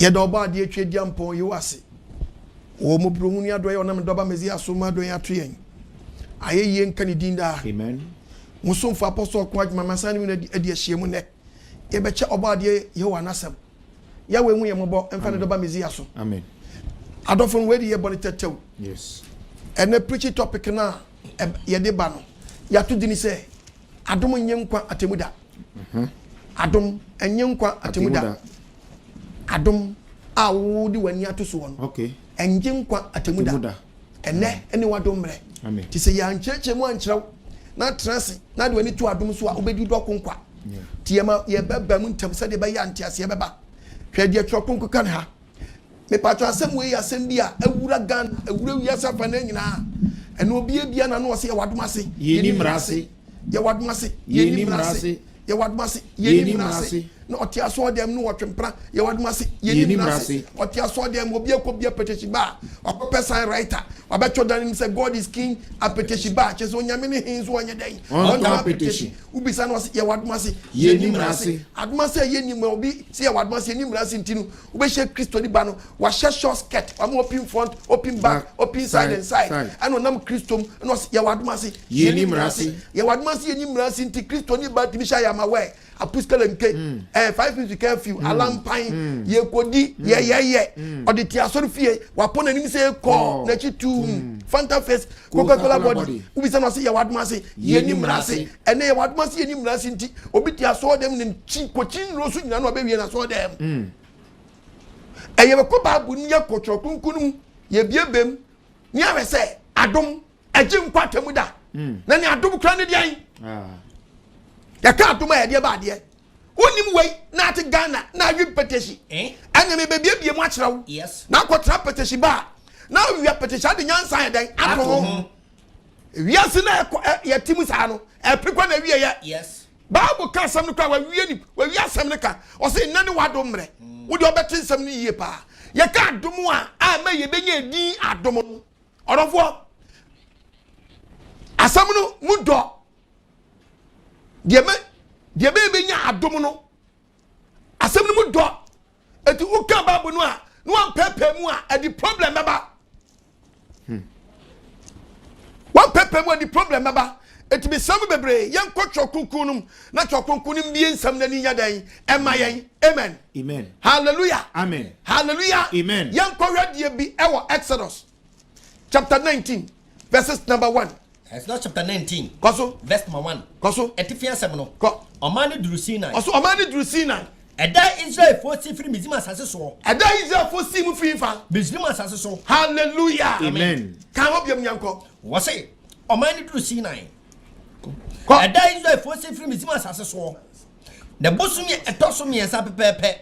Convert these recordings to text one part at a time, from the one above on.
Yɛda Ɔbɔadeɛ Tweaduampɔn Yehowa ase wɔ mmɔborɔhunu ne adɔeɛ a ɔnam ne Dɔba Mesia so ma adɔeɛ ato yɛn. Ayɛyie nka ne din daa. Amen. Mo somfo Apostle Ɔko Agyemang masan ne mo adi ahyiam nnɛ. Yɛbɛkyɛ Ɔbɔadeɛ Yehowa n'asɛm. Yahweh hu yɛn mmɔbɔ mfa ne Dɔba Mesia so. Amen. Adɔfo no, wei de yɛbɔ no tɛtɛw. Yes. Ɛnnɛ preaching topic no a yɛde ba no, yɛato din sɛ Adom Nye Nkwa Atemmuda. Adom nye nkwa atemmuda. Adom a wode w'ani ato soɔ no, ɛngye nkwa atemmuda. Ɛnnɛ ne w'adom mmerɛ. Nti sɛ yɛankyerɛkyerɛ mu ankyerɛ wo na atena ase na de w'ani to adom so a, wobɛdi dɔko nkwa. Nti yɛma yɛbɛba mu ntɛm sɛdeɛ ɛbɛyɛ a nteaseɛ bɛba. Hwɛ deɛ Twerɛ Kronkron ka no ha. Mepatwɔ asɛm wei yɛ asɛm bi a awura Ghana, awura wiase afanaa nyinaa. Ɛna obi abia n'ano ɔse yɛwɔ adom ase, yɛnni mmara ase. Yɛwɔ adom ase, yɛnni mmara ase. Yɛwɔ adom ase, yɛnni mmara ase. Na ɔte asɔɔdɛm no ɔtwe mpena, yɛwɔ adom ase, yɛnni mmara ase. Ɔte asɔɔdɛm, obi akɔ bia petition ba a, wakɔpɛ sign writer, wabɛtɔ dan no mu sɛ God is king apetition ba, kyerɛ sɛ Onyame ne he nso ɔnyɛ dɛn? Ɔntɔn apetition. Wobisa no ɔse yɛwɔ adom ase, yɛnni mmara ase. Adom ase a yɛnni mmara, obi sɛ yɛwɔ adom ase, yɛnni mmara ase nti no, wobɛhyia Kristoni ba no, wahyɛ short skirt, wama open front, open back, open side and side, ɛna ɔnam Kristo mu, ɛna ɔse yɛwɔ adom ase, yɛnni mmara ase. Yɛwɔ adom ase, yɛnni mmara ase nti Kristoni ba tumi hyɛ ayamawɛ, apuskalanke, 5 minutes curfew, alampan, yɛkɔdi, yɛyɛyɛ, ɔde te asɔre fie, wapɔ n'anim sɛ kɔɔ, n'akyi tum, Fanta face, Coca-Cola body, wobisa no ɔse yɛwɔ adom ase, yɛnni mmara ase. Ɛnɛ yɛwɔ adom ase, yɛnni mmara ase nti, obi te asɔre dɛm ne nkyi, kɔkyi nnuro so nyina na ɔbɛwie n'asɔre dɛm. Ɛyɛ bɛkɔ Bible no yɛkɔ Twerɛ Kronkron no mu, yɛbie bem, ne ahwɛ sɛ adom ɛgye nkwa atamu da. Na ne adom kora ne deɛn? Yɛka adom a yɛdeɛ ba adeɛ. Wonim wei na ate Ghana na awi mpɛtɛhyi. Ɛne me bɛbiebie mu akyerɛ wo. Na akɔtena pɛtɛhyi ba a, na awia pɛtɛhyi ade nyansa yɛ dɛn ato ho. Wiase na ɛkɔ yɛte mu saa no, ɛpere kɔ na awie yɛ. Bible ka asɛm no kora wawie ni wawie asɛm no ka. Ɔse nnɛ ne w'adom mmerɛ. Wo deɛ ɔbɛte nsɛm no yie paa. Yɛka adom a a ma yɛbɛnya edin adom no. Ɔdɔfoɔ, asɛm no mu dɔ. Deɛ mɛ deɛ bɛyɛ bɛnya adom no, asɛm no mu dɔ. Eti woka Bible no a na wampɛpɛ mu a ɛde problem bɛba. Wampɛpɛ mu a ɛde problem bɛba. Eti mesrɛ mo bebree yɛnkɔ Twerɛ Kronkron no mu na Twerɛ Kronkron no mbie nsɛm no ani nyɛ dɛn ɛma yɛn. Amen. Amen. Hallelujah. Amen. Hallelujah. Amen. Yɛnkɔ hwɛ deɛ bi ɛwɔ Exodus chapter 19 verses number 1. Exodus chapter 19. Kɔ so. Verse number 1. Kɔ so. Ɛtifi asɛm no. Kɔ. Ɔman no duru Sinai. Ɔso ɔman no duru Sinai. Ɛda Israelfoɔ si firi Misraim asase soɔ. Ɛda Israelfoɔ si mu firi fa. Misraim asase so. Hallelujah. Amen. Kan hɔ biam nyankɔ. Wɔse ɔman no duru Sinai. Kɔ. Ɛda Israelfoɔ si firi Misraim asase soɔ. Na bosome ɛtɔ so 3 pɛpɛɛpɛ.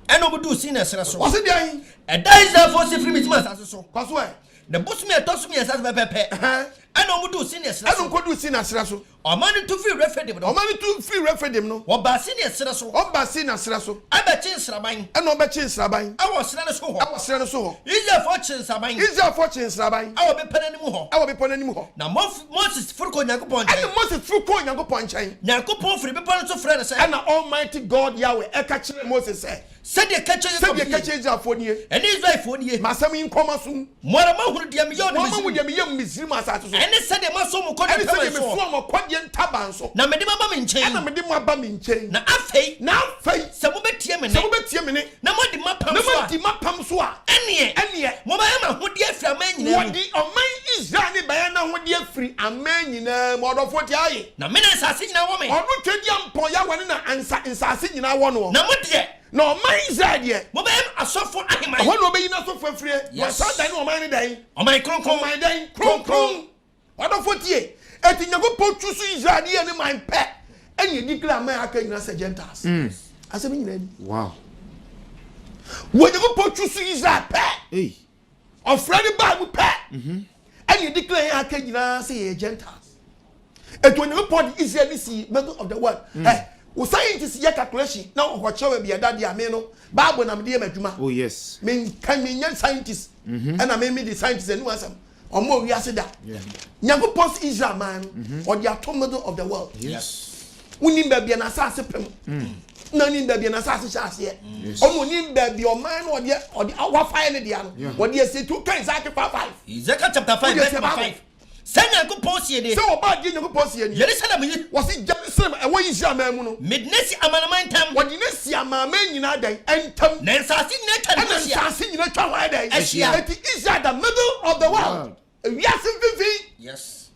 Ɛna wɔn duru Sinai serɛ so. Wɔse deɛn? Ɛda Israelfoɔ si firi Misraim asase so. Kɔ so ɛ. Na bosome ɛtɔ so 3 pɛpɛɛpɛ. Ɛna wɔn duru Sinai serɛ Ɛna so. nkɔduru Sinai serɛ so. Ɔman no tu firi Refidim no. Ɔman no tu firi Refidim no. Wɔbaa Sinai serɛ so. Wɔbaa Sinai serɛ so. Ɛbɛkye nsraban. Ɛna wɔbɛkye nsraban. Ɛwɔ serɛ no so hɔ. Ɛwɔ serɛ no so hɔ. Israelfoɔ kye nsraban. Israelfoɔ kye nsraban. Ɛwɔ bepɔ n'anim hɔ. Ɛwɔ bepɔ n'anim hɔ. Na Moses foro kɔ Onyankopɔn nkyɛn. Ɛna Moses foro kɔ Onyankopɔn nkyɛn. Nyankopɔn firi bepɔ no so frɛ no sɛ. Ɛna Almighty God Yahweh ɛka kyerɛ Moses sɛ. Sɛdeɛ ka kyerɛ Yakob Sɛdeɛ fie. ka kyerɛ Israelfoɔ nie. Ɛne Israelfoɔ nie. Ma asɛm yi nkɔ m'asom. Mo ara moahunu deɛ meyɛɛ no Mo ama Misraim. deɛ meyɛ Misraim asase so. Ɛne sɛdeɛ maso mo kɔdeɛ Ɛne sɛdeɛ ntaban soɔ. mesoa mo kɔdeɛ ntaban so. Na mede mo aba me nkyɛn. Ɛna mede mo aba me nkyɛn. Na afei. Na afei. Sɛ mobɛtie me Sɛ ne. mobɛtie me ne. Na moadi m'apam Na so a. moadi m'apam so a. Ɛneɛ. Ɛneɛ. Mobɛyɛ m'ahodeɛ afiri aman nyinaa mu. Wɔde ɔman Israel ne bɛyɛ n'ahodeɛ firi aman nyinaa mu. Ɔdɔfoɔ tie aye. Na me na nsase nyinaa wɔ me. Ɔno Tweaduampɔn Yahweh ne na ansa nsase nyinaa wɔ noɔ. Na mo deɛ. Na ɔman Israel deɛ. Mobɛyɛ asɔfo ahemman. Ɛhɔ na ɔbɛyi n'asɔfo afirie. Yes. Wɔsan dan ne ɔman ne dan. Ɔman kronkron. Ɔman dɛn? Kronkron. Ɔdɔfo tie. Eti Nyankopɔn tu so Israel de yɛ ne man pɛ. Ɛna edi kila aman aka nyinaa sɛ Gentiles. Asɛm nyinaa ni. Wɔ Nyankopɔn tu so Israel pɛ. Hey. Ɔfrɛ ne baa mu pɛ. Ɛna edi kila yɛn aka nyinaa sɛ yɛyɛ Gentiles. Eti Onyankopɔn de Israel ni si middle of the world. Ɛ wo scientist yɛ calculation na ɔkɔkyerɛ baabi ɛda deɛ ame no Bible na mede yɛ m'adwuma. Oh yes. Menka menyɛ scientist. Ɛna me me de scientist anim asɛm. Ɔmo wiase da. Nyankopɔn sɛ Israel man no ɔde ato middle of the world. Yes. Wonim baabi a n'asase pem. Na na nim baabi a n'asase hyɛ aseɛ. Ɔno onim baabi ɔman no ɔde ɔde wafa yɛ ne dea no. Wɔde asie tu kan Isaac 5:5. Ezekiel chapter 5 Wode verse asie number Bible. 5. Sɛ Nyankopɔn sie de. Sɛ ɔba adeɛ Nyankopɔn sie ni. Yerusalem yi. Wɔsi Jerusalem ɛwɔ Israel man mu no. Mede no asi amanaman ntam. Wɔde no asi amanaman nyinaa dɛn ntam. Na nsaase nyinaa atwa ne ho Ɛna ahyia. nsaase nyinaa atwa ho ayɛ dɛn? Ahyia. Eti Israel the middle of the world. Ewiase mfimfini. Yes.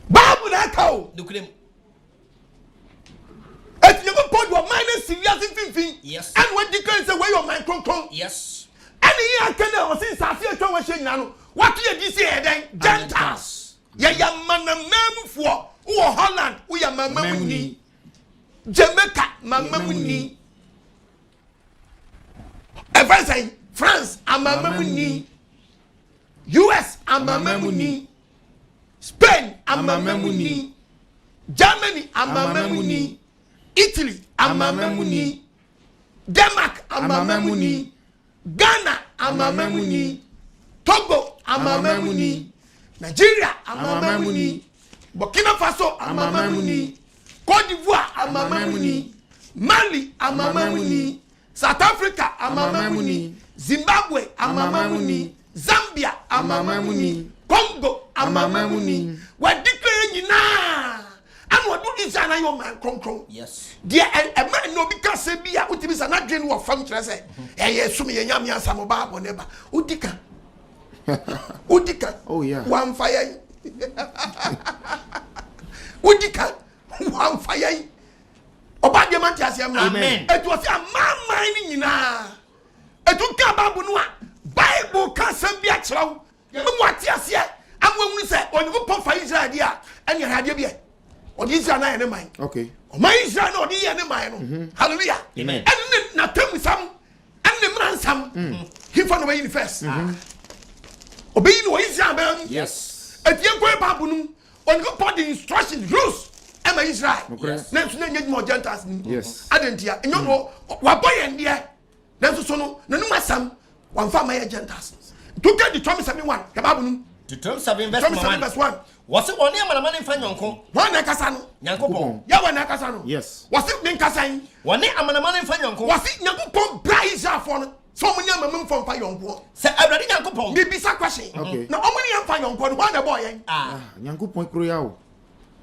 Bible na ɛka o. Nokorɛ mu. Eti Nyankopɔn de ɔman no si wiase mfimfini. Yes. Ɛna wadi kan sɛ wei yɛ ɔman kronkron. Yes. Ɛna yi aka na ɔsi nsaase atwa wɔn ahyia nyinaa no wato yɛ di sɛ yɛ dɛn? Gentiles. Yɛyɛ amanamanmufoɔ. Wowɔ Holland woyɛ amanamanmuni. Jamaica amanamanmuni. Ɛfɛn sɛn? France amanamanmuni. US amanamanmuni. Spain amanamanmuni. Germany amanamanmuni. Italy amanamanmuni. Denmark amanamanmuni. Ghana amanamanmuni. Togo amanamanmuni. Nigeria amanamanmuni. Burkina Faso amanamanmuni. Cote d'Ivoire amanamanmuni. Mali amanamanmuni. South Africa amanamanmuni. Zimbabwe amanamanmuni. Zambia amanamanmuni. Congo amanamanmuni. Wɔadi kura nyinaa ɛna ɔdo Israel na yɛ ɔman kronkron. Yes. Deɛ ɛma ɛna obi ka sɛ bi a wotumi sɛ n'adwene wɔ fam kyerɛ sɛ ɛyɛ sum yɛ nyame asam ɔbaa bɔ ne ba wodi ka wodi ka Oh, yeah. wamfa yɛn wodi ka wamfa yɛn ɔbaa deɛ ma nte aseɛ mmra. Amen. Etu ɔsɛ amanaman no nyinaa etu ka Bible no a Bible ka asɛm bi akyerɛ wo yɛbɛ mu ate aseɛ ama ehunu sɛ Onyankopɔn fa Israel deɛ a ɛne adeɛ bi yɛ ɔde Israel na yɛ ne man. Ɔman Israel na ɔde yɛ ne man no. Hallelujah. Amen. Ɛne ne n'atemmusam ɛne ne mmara nsam hifa na ɔbɛyi ne first. Ɔbɛyi ne wɔ Israel bɛn mu. Etie nkɔ Bible no mu Onyankopɔn de instructions rules ɛma Israel. Nokorɛ. Nanso na nyɛ adwuma wɔ Gentiles nim. Adantia ɛnyɛ no wabɔ yɛn deɛ nanso so no n'anum asɛm wamfa ama yɛ Gentiles. Tuka Deuteronomy 7:1 yɛ Bible no mu. Deuteronomy 7 verse Deuteronomy 7 number 1. verse 1. Wɔse wɔne amanaman mfa nyɔnko. Wɔn na ɛkasa no. Nyankopɔn. Yahweh na ɛkasa no. Wɔse ne nkasa yi. Wɔne amanaman mfa nyɔnko. Wɔse Nyankopɔn bra Israelfoɔ no sɛ ɔmo ne amanamanfoɔ mfa yɔnkoɔ. Sɛ Awurade Nyankopɔn. Mebisa question. Na ɔmo ne yɛn mfa yɔnkoɔ no hwan na ɛbɔɔ yɛn? Ah. Nyankopɔn kuro ya o.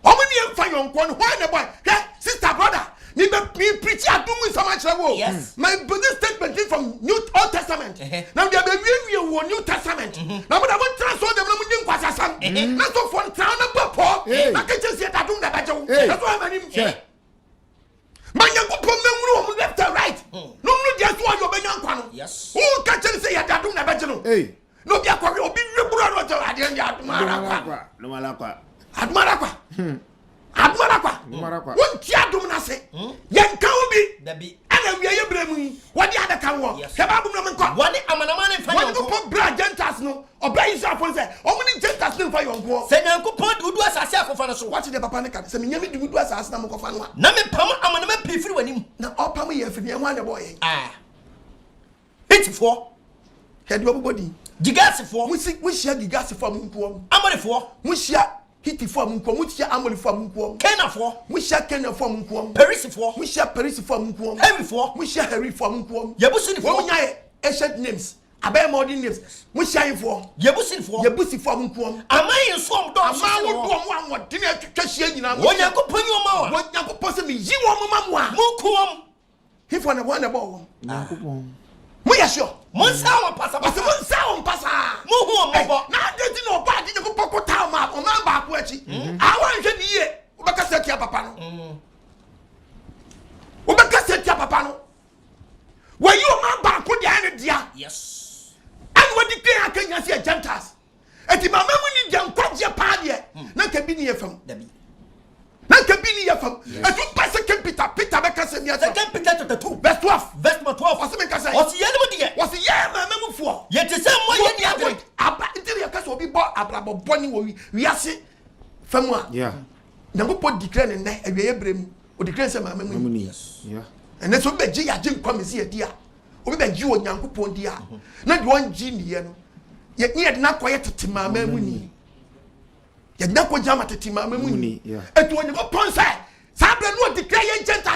Ɔmo ne yɛn mfa yɔnkoɔ no hwan na ɛbɔɔ yɛn? Hwɛ sister brother mi bɛ mi preach adum nsɛm akyerɛ wo. My business statement from New Old Testament. Na deɛ bɛ wiewie wɔ New Testament. Na mo na mo ntena so dɛm na mo di nkwasasɛm. Na sɔfoɔ no tena na bɔ pɔ. Na kɛkyɛ si ɛda dum na ɛbɛgye wo. Na so ɛma nim. Ma Nyankopɔn mɛnwuru wɔn left and right. Na ɔmo deɛ so ɔyɛ ɔbɛnya nkwa no. Wo ka kyerɛ sɛ yɛde adum na ɛbɛgye no. Na obi akɔhwɛ obi wie buru ano ɔkyɛ adeɛ no deɛ adum ara kwa. Adum Adum ara kwa. Adum ara kwa. Wonti adum n'ase. Yɛn ka wo bi. Dabi. Ɛna awia yɛ brɛ mu yi wɔde adaka wɔ. Hwɛ baabu mu na mo nkɔ. Wɔne amanaman mfa Wɔde nyɔnko. kɔ bra Gentiles no ɔbra Israel fo sɛ ɔmo ne Gentiles ne nfa yɔnkoɔ. Sɛ Nyankopɔn de wodu asase akɔfa no so. Wɔte deɛ papa ne ka sɛ menyɛ me de wodu asase na mokɔfa no a. Na mepam amanaman pii firi w'anim. Na ɔpam yɛ afiri yɛn ho a na ɛbɔɔ yɛn. Ah. Hitifoɔ. Hwɛ deɛ ɔbobɔ din. Gigasifoɔ. Mohyia Gigasifoɔ a monkuo mu. Amorifoɔ. Mohyia Hitifoɔ a monkuo mu. Mohyia Amorifoɔ a monkuo mu. Kanafoɔ. Mohyia Kanafoɔ a monkuo mu. Perisifoɔ. Mohyia Perisifoɔ a monkuo mu. Hewifoɔ. Mohyia Herifoɔ a monkuo mu. Yebusinifoɔ. Wɔn nyɛ ancient names. Abɛyɛ modern names. Mohyia ahefoɔ. Yebusifoɔ. Yebusifoɔ a monkuo mu. Aman yi nso a wɔdɔɔso Aman sene wɔn. ahodoɔ mu ahoɔden a atwitwa hyia nyinaa. Wɔn Nyankopɔn yi wɔn ma wɔn. Wɔn Nyankopɔn sɛ meyi wɔn ma mo a. Monku wɔn. Hefoɔ na wɔn na ɛbɔɔ wɔn. Nyankopɔn. Moyɛ sure. Monsa wɔn pasapasa. Ɔsɛ monsa wɔn pasaa. Monhu wɔn mmɔbɔ. Na adi nti na ɔbɔ adi Nyankopɔn ko taa ɔman ɔman baako akyi. Awa nhwɛ ne yie. Wobɛkasa tia papa no. Wobɛkasa tia papa no. Wɔyi ɔman baako deɛ ayɛ ne dea. Yes. Ɛna wɔde kwen aka nyina sɛ yɛ Gentiles. Eti maama mu ni deɛ nkwagyeɛ paa deɛ. Na nka bi ni yɛ fam. Dabi. Na nka bi ni yɛ fam. Etu pa Second Peter Peter bɛka sɛ mi akyerɛ. Second Peter chapter 2. Verse 12. Verse number 12. Ɔsɛ mi nkasa yi. Ɔsi yɛn mu deɛ. Wɔsi yɛ maama mu foɔ. Yɛte sɛ mmɔ yɛ ni adwene. Aba nti na yɛka sɛ obi bɔ abrabɔ bɔne wɔ wiase fam a. Nyankopɔn declare ne nnɛ awieeɛ berɛ mu. Ɔdeclare sɛ maama mu ni. Ɛnɛ sɛ obi bɛgye yɛagye nkwa mesi yɛdi a obi bɛgye wɔ Nyankopɔn di a na deɛ ɔngye nniɛ no yɛ ne yɛde no akɔyɛ tete maama mu ni. Yɛde no akɔgya ama tete maama mu ni. Ɛti Onyankopɔn sɛ saa berɛ no ɔdeclare yɛn Gentiles.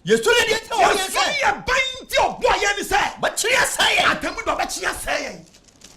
Yɛsu ne deɛ nti a ɔbɔɔ yɛn Yɛsu sɛ. ne yɛ ban nti ɔbɔɔ yɛn ne sɛ. Ɔbɛkyere asɛe yɛn. Atemmu da ɔbɛkye asɛe yɛn.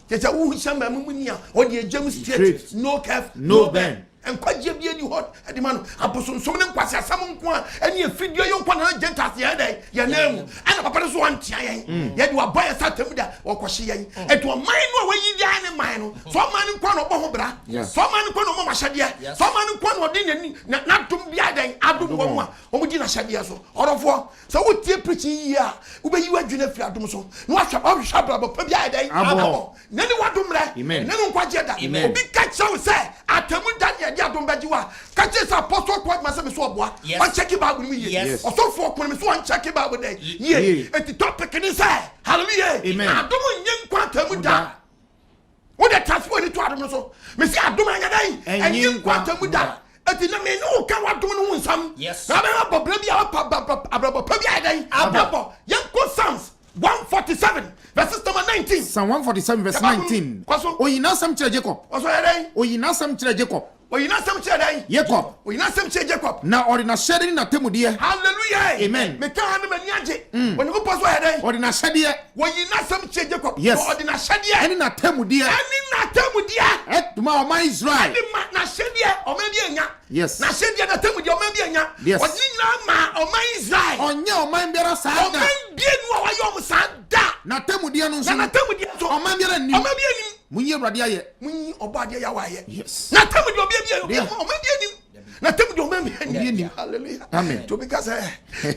Kyerɛ sɛ wohyɛ mmaa mu ni a ɔde agyam straight no curve no bend. Nkwagyeɛ bi ani hɔ de ma no. Abosonsom ne nkwaseasɛm nko a ɛne afidie yɛ nko na Gentiles yɛn dɛn yɛn nan mu. Ɛna papa no so ɔntea yɛn. Mm. Yɛde wabɔ yɛn sɛ atemmu da ɔkɔhye yɛn. Mm. Ɛti ɔman no a wayi de ayɛ ne man no sɛ ɔman no nko na ɔbɔ ho bra. Sɛ ɔman no nko na ɔmɔ mahyɛdeɛ. Sɛ ɔman no nko na ɔde n'ani n'adom bi ayɛ dɛn adom wɔn a wɔn di n'ahyɛdeɛ so. Ɔdɔfoɔ Sɛ wotie preaching yi yie a, wobɛyi w'adwene afiri adom so na wahwɛ wahwehwɛ abrabɔ pa bi ayɛ dɛn? Abɔ. Nnɛ ne w'adom mmerɛ, nnɛ ne nkwagyeɛ da. Obi ka kyerɛ wo sɛ atemmu da ne yɛde adom bɛgye wo a, ka kyerɛ sɛ Apostle Paul adwuma sɛ me so ɔboa, ɔnkyɛke Bible no mu yie. Ɔsɔfoɔ ko no me so ɔnkyɛke Bible dɛn? Yie. Enti topic ne sɛ, hallelujah, adom nyɛ nkwa atemmu da. Wo de tase w'ani to adom no so. Mesi adom ɛnyɛ dɛn? Ɛnye nkwa atamu da. Eti na me ne wo ka w'adom no ho nsɛm. Yes. Na abɛma bɔ bra bi a wapa abrabɔ pa bi ayɛ dɛn? Abɔ. Yɛnkɔ Psalms 147 verses number 19. Psalm 147 verse 19. Kɔ so. Oyi n'asɛm kyerɛ Jacob. Kɔ so yɛ dɛn? Oyi n'asɛm kyerɛ Jacob. Oyi n'asɛm kyerɛ dɛn? Jacob. Oyi n'asɛm kyerɛ Jacob. Na ɔde n'ahyɛde ne n'atemmudeɛ. Hallelujah. Amen. Meka ha no m'ani agye. Mm. Onyankopɔn so ayɛ dɛn? Ɔde n'ahyɛdeɛ. Wɔyi n'asɛm kyerɛ Jacob. Yes. Na ɔde n'ahyɛdeɛ. Ɛne n'atemmudeɛ. Ɛne n'atemmudeɛ. Ɛma ɔman Israel. Ɛde ma n'ahyɛdeɛ ɔman bi anya. Yes. N'ahyɛdeɛ n'atemmudeɛ ɔman bi anya. Yes. Ɔde ne nyinaa ma ɔman Israel. Ɔnyɛ ɔman biara saa da. Ɔman bi enu a wayɛ ɔmo saa da. N'atemmudeɛ no nso. Na n'atemmudeɛ nso. Ɔman biara nnim. Ɔman bi anim. Munyi Awurade ayɛ. Munyi ɔbɔ adeɛ Yahweh ayɛ. Yes. Na tɛm deɛ ɔbea bi ɔbea ɔman bi anim. Na tɛm deɛ ɔman bi anim. Hallelujah. Amen. Tobi ka sɛ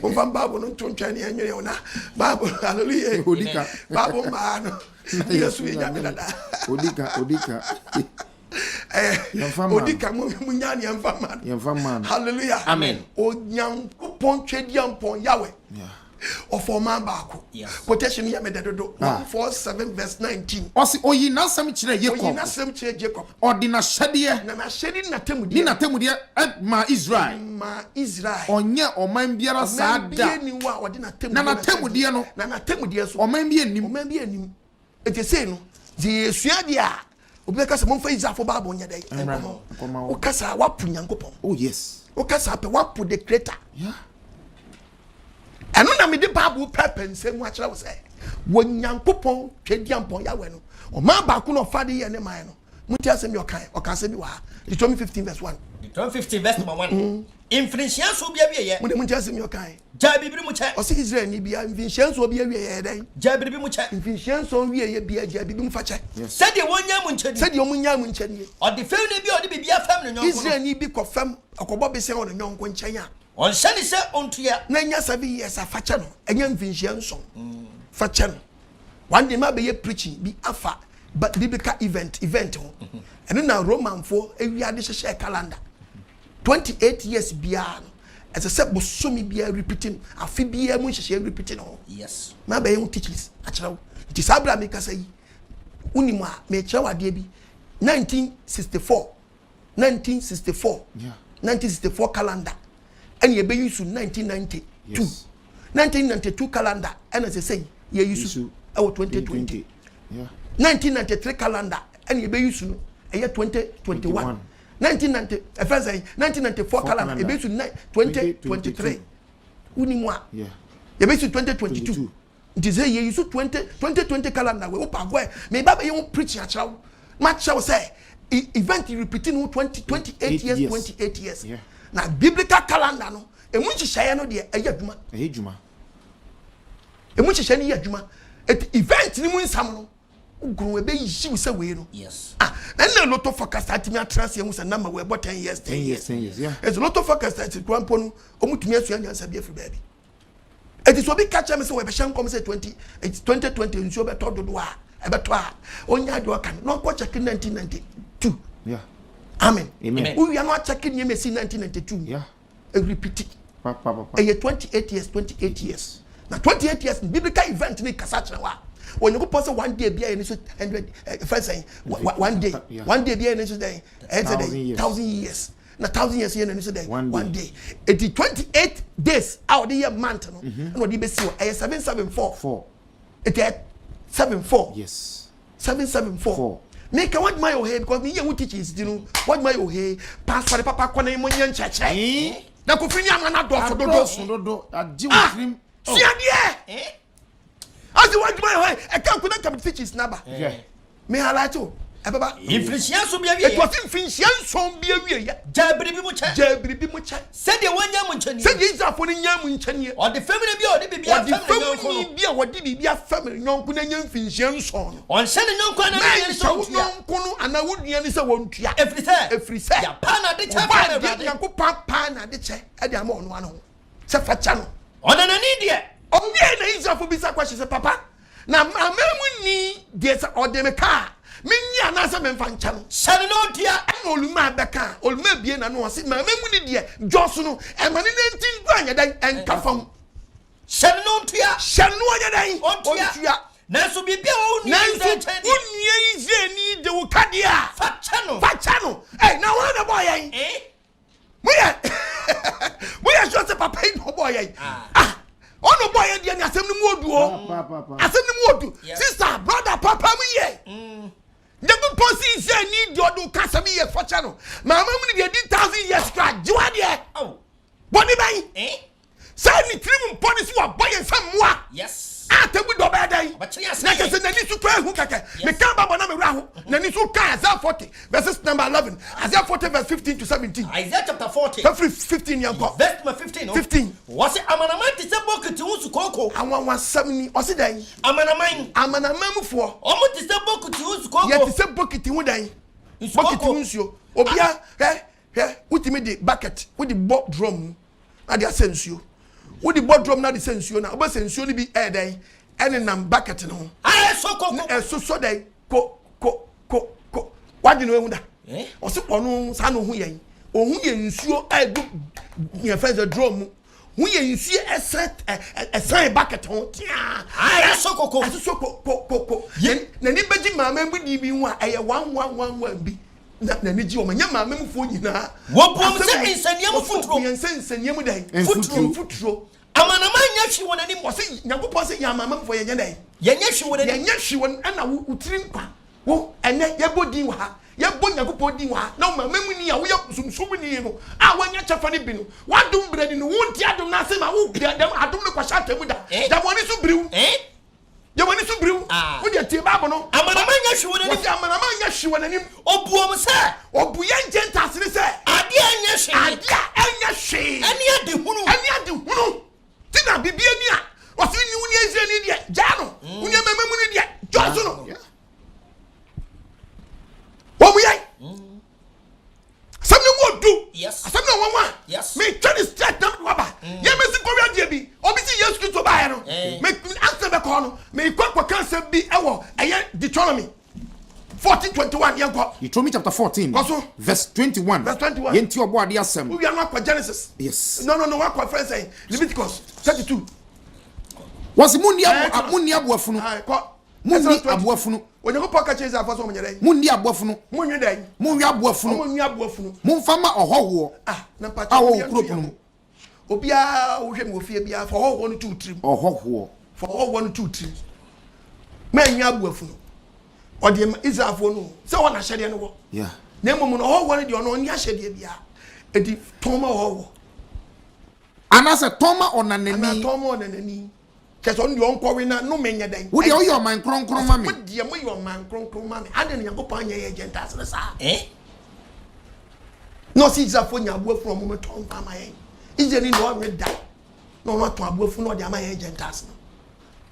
momfa Bible no nto nkyɛn ne yɛnwene ho na Bible hallelujah. Odika. Bible mmaa no. Yesu yɛ nyame dada. Odika odika. Yɛmfa mmaa no. Odika mu mu nya ne yɛmfa mmaa no. Yɛmfa mmaa no. Hallelujah. Amen. Onyankopɔn twɛdiampɔn Yahweh. Yeah. Ɔfɔ ɔman baako. Quotation yɛ me dɛ dodo. 147 verse 19. Ɔsi oyi n'asɛm kyerɛ Jacob. Oyi n'asɛm kyerɛ Jacob. Ɔde n'ahyɛdeɛ. Na n'ahyɛde ne n'atemmudeɛ. Ne n'atemmudeɛ maa Israel. Maa Israel. Ɔnyɛ ɔman biara saa da. Ɔman biara ni hɔ a ɔde n'atemmudeɛ. Na n'atemmudeɛ no. Na n'atemmudeɛ nso. Ɔman bi anim. Ɔman bi anim. Eti sei no, sɛ yɛsua adeɛ a, obi bɛka sɛ momfa Israelfo Bible nyɛ dɛn? Nkɔmɔ. Woka saa woapo Nyankopɔn. Oh yes. Woka saa pɛ woapo the creator. Yeah. Ɛno na mede Bible pɛpɛ nsɛm mu akyerɛ wo sɛ wɔ Nyankopɔn Twadiampɔn Yahweh no, ɔman baako na ɔfa de yɛ ne man no. Montie asɛm bi ɔkae, ɔka asɛm bi wɔ ha. Deuteronomy 15 verse 1. Deuteronomy 15 verse number 1. Mm. Mfirinhyia nson bi awieɛ. Mo de montie asɛm bi ɔkae. Gyae biribi mu kyɛ. Ɔse Israel ni bia mfinhyia nson bi awieɛ yɛ dɛn? Gyae biribi mu kyɛ. Mfinhyia nson wieɛ bia gyae biribi mu fa kyɛ. Sɛdeɛ wɔnyaa mu nkyɛ nie. Sɛdeɛ wɔn nyaa mu nkyɛ nie. Ɔdefɛmni bi a ɔde biribi afɛm ne yɔnko no. Israelni bi kɔ fɛm ɔkɔbɔ besea wɔ ne yɔnko nkyɛn a. Ɔnhyɛ ne sɛ ɔntua. Na nya 7 years a fa kyɛ no, ɛnyɛ mfinhyia nson. Fa kyɛ no. One day ma bɛyɛ preaching bi afa biblical event ho. Ɛno na Romanfoɔ ewiade hyehyɛ calendar. 28 years biara no ɛsɛ sɛ bosome biara repeating, afe biara mu nhyehyɛ repeating ho. Ma bɛyɛ ho teachings akyerɛ wo. Nti saa bere a mekasa yi, wonim a mekyerɛ wo adeɛ bi. 1964 1964 1964 calendar ɛna yɛbɛyi so 1992. 1992 calendar ɛna sɛ sɛ yɛyi so ɛwɔ 2020. 1993 calendar ɛna yɛbɛyi so no ɛyɛ 2021. 1990 ɛfɛn sɛ 1994 calendar yɛbɛyi so 2023. Wonim a yɛbɛyi so 2022. Nti sɛ yɛyi so 2020 calendar wei wopa agɔ ɛ meba bɛyɛ ho preaching akyerɛ wo ma kyerɛ wo sɛ event repeating no 20 28 years 28 years. Na biblical calendar no emu nhyehyɛeɛ no deɛ ɛyɛ adwuma. Ɛyɛ adwuma. Emu nhyehyɛeɛ no yɛ adwuma. Eti event ni mu nsam no wogoro ebe yi wo sɛ wei no. Ah, ɛnna lotto forecast atumi atena ase ehu sɛ number wɔ ɛbɔ 10 years 10 years. 10 years, yeah. Ɛsɛ lotto forecast ɛsi kura mpo no ɔmo tumi asua nyansa bi afiri baabi. Eti sɛ obi ka kyerɛ mi sɛ wɔbɛhyɛ nkɔm sɛ 2020 nsuo bɛtɔ dodo a ɛbɛtɔ a, onya adeɛ ɔka no na ɔnkɔ kyɛke 1992. Amen. Amen. Wowia no akyɛke nneɛma esi 1992. Ɛrepeat. Ɛyɛ 28 years 28 years. Na 28 years biblical event ne kasa kyerɛ wa Onyankopɔn sɛ one day bia yɛ ne so 100 fɛn sɛn one day one day bia yɛ ne so dɛn ɛyɛ sɛ dɛn 1,000 years na 1,000 years yɛ ne so dɛn one day. Eti 28 days a ɔde yɛ month no ɛna ɔde bɛsi hɔ ɛyɛ 774. Four. Eti ɛyɛ 74. 774. Meka wadwuma yɛ ohe because mi yɛ ho teachings ti no wadwuma yɛ ohe pastor papa kɔ na mo nyɛ nkyerɛkyerɛ. Na kofi ni ama no adɔɔso dodo. Adɔɔso dodo. Agye wo Ah! tirim. Oh. Suadeɛ. Eh? Ase w'adwuma yɛ hɔ ɛka nko na nka teachings naba. Hwɛ. Me highlight o. Ɛbɛba. Mfirinhyia nson bi awieɛ. Etu ɔsi mfirinhyia nson bi awieɛ. Gyaa biribi mu kyɛ. Gyaa biribi mu kyɛ. Sɛdeɛ wɔnyaa mu nkyɛnie. Sɛdeɛ Israelfoɔ no nyaa mu nkyɛnie. Ɔdefɛmuni bi a ɔde biribi afɛm ne yɔnko no. Ɔdefɛmuni bi a ɔde biribi afɛm ne yɔnko no anya mfirinhyia nson no. Ɔnhyɛ ne yɔnko anaa ne nua no sɛ Mɛnhyɛ wo ɔntua. yɔnko no anaa wo nua no sɛ wɔntua. Ɛfiri sɛ. Ɛfiri sɛ. Yɛapaa n'adekyɛ ama Awurade. Nyankopɔn apaa n'adekyɛ de ama ɔno ano ho sɛ fa kyɛ no. Ɔnanani deɛ. Ɔwiee na Israelfoɔ bisa question sɛ, Papa, na amanmuni deɛ sɛ ɔde me ka a, menye anaasɛ memfa nkyɛ no? Hyɛ no na ɔntua. Ɛna Olumaa bɛkaa, Olumaa bue n'ano ɔse, M'amanmuni deɛ, dwɔso no, ɛma ne nantin kura nyɛ dɛn? Ɛnka fam. Hyɛ no na ɔntua. Hyɛ no ɔnyɛ dɛn? Ɔntua. Ɔntua. Nanso biribi a wo nua Israel Nanso nkyɛn wo deɛ. nua Israelni de wo ka deɛ a. Fa kyɛ no. Fa kyɛ no. Ei, na hwan na ɛbɔɔ yɛn? Eh? Moyɛ moyɛ sure sɛ papa yi na ɔbɔɔ yɛn? Ah, ɔna ɔbɔɔ yɛn deɛ ne asɛm no mu odu o. Asɛm no mu odu. Sister, brother, papa mu yɛ. Nyankopɔn si sɛ ni deɛ ɔde ka asɛm yɛ fɔkyɛ no. Maama mu ne deɛ di thousand years kora gye wa deɛ. Bɔne bɛn? Eh? Sɛ ne tirim mpɔ ne so wabɔ yɛn sɛ mmoa. Yes. A tabu dɔ bɛyɛ dɛn? Ɔbɛkyerɛ Na kyɛ sɛ n'ani so kura ehu kɛkɛ. Meka Bible na mewura ho. N'ani so ka Isaiah 40 verses number 11. Isaiah 40 verse 15 to 17. Isaiah chapter 40. Fɛfiri 15 yɛn kɔ. Verse number 15 no. 15. Wɔsi amanaman te sɛ bokiti ho sukooko. Anwanwasɛm ni. Ɔsi dɛn? Amanaman. Amanaman mufoɔ. Wɔn te sɛ bokiti ho sukooko. Yɛ te sɛ bokiti ho dɛn? Bokiti ho nsuo. Obia hwɛ hwɛ wotumi de bucket wode bɔ drum mu na de asɛ nsuo. Wode bɔ drum na de sɛ nsuo na wobɛsɛ nsuo no bi ɛyɛ dɛn? Ɛnenam bucket no ho. Ɛsɔ ko ko. Ɛsosɔ dɛn? Ko ko ko ko. Wadwene ehu da. Ɔsi ɔno saa na ohu yɛn. Ohu yɛn nsuo ɛgu yɛn fɛn sɛ drum mu. Hu yɛn nsuo ɛsɛn ɛsɛn bucket ho tiaa. Ɛsɔ ko ko. Ɛsosɔ ko ko ko ko. N'ani bɛgye maame bi di bi ho a ɛyɛ one one one one bi. Na n'ani gye wɔn. Ɛnyɛ maame mufoɔ nyinaa. Wɔbuom sɛ nsania mu futuro. Wɔbuom sɛ nsania mu dɛn? Futuro. Mfuturo. Amanaman nyɛ hwee wɔ n'anim. Wɔsi Nyankopɔn sɛ yɛn amanamanfoɔ yɛnyɛ dɛn? Yɛnyɛ hwee wɔ n'anim. Yɛnyɛ hwee wɔ ɛna wo tiri nkwa. Wo ɛnɛ yɛbɔ din wɔ ha. Yɛbɔ Nyankopɔn din wɔ ha. Na wo maame ni a woyɛ sumsumni no a woanya kyɛfa no bi no, w'adom brɛ ni no, wonte adom no ase ma wo dɛm adom no kɔhyɛ atamu da. Dɛm wɔn ani so biriw. Deɛ wɔn ani so biriw. Wo deɛ tie Bible no. Amanaman nyɛ hwee wɔ n'anim. Wɔsi amanaman nyɛ hwee wɔ n'anim. Obu wɔn sɛ. Obu yɛn Gentiles ne sɛ. Adeɛ a ɛnyɛ hwee. Adeɛ a ɛnyɛ hwee. Ɛne ade hunu. Ɛne ade hunu. Ti na bibi ani a wɔsi ni wo ni Israel ni deɛ gyaa no. Wo ni amama mu ni deɛ jɔn so no. Wɔn yɛ. Asɛm no mu odu. Asɛm no nwanwa. Metwa ne straight na mede waba. Yɛn bɛsi nkɔwe adeɛ bi. Obi si Yesu Kristo baeɛ no. Me asɛm bɛkɔ no. Mekɔ kɔka asɛm bi ɛwɔ ɛyɛ Deuteronomy 14:21 yɛn kɔ. Deuteronomy chapter 14. Kɔ so. Verse 21. Verse 21. Yɛn ti ɔbɔ adeɛ asɛm. Wowia no akɔ Genesis. Yes. No no no wakɔ fɛn sɛn Leviticus 32. Wɔsi mu ni abo mu ni aboafunu. Kɔ. Munni aboa funu. Onyankopɔn ka kyerɛ Israelfoɔ sɛ wɔnyɛ dɛn? Munni aboa funu. Monwe dɛn? Monwe aboa funu. Wɔnwe aboa funu. Momfa mma ɔhɔhoɔ ah, na a ɔwɔ wo kuro pono mu. Obiara wohwɛ me wɔ fie biara fa ɔhɔhoɔ no to wo tirim. Ɔhɔhoɔ. Fa ɔhɔhoɔ no to wo tirim. Mɛnwe aboa funu. Ɔde Israelfoɔ no sɛ wɔn ahyɛdeɛ no wɔ. Yeah. Na mmom no ɔhɔhoɔ no deɛ ɔno ɔnni ahyɛdeɛ biara. Eti tɔn ma ɔhɔhoɔ. Anaasɛ tɔn ma ɔnanani. Anaa tɔn ma ɔnanani. Kyerɛ sɛ ɔno deɛ ɔnkɔwe na nnome nyɛ dɛn? Wo deɛ woyɛ ɔman kronkron ma me. Mo deɛ moyɛ ɔman kronkron ma me. Adɛn na Nyankopɔn anyɛ yɛn Gentiles no saa? Eh? Na ɔse Israelfoɔ nya aboa funu a wɔn tɔn mfa ama yɛn. Israelni na ɔnwe da na ɔno atɔn aboa funu na ɔde ama yɛn Gentiles no.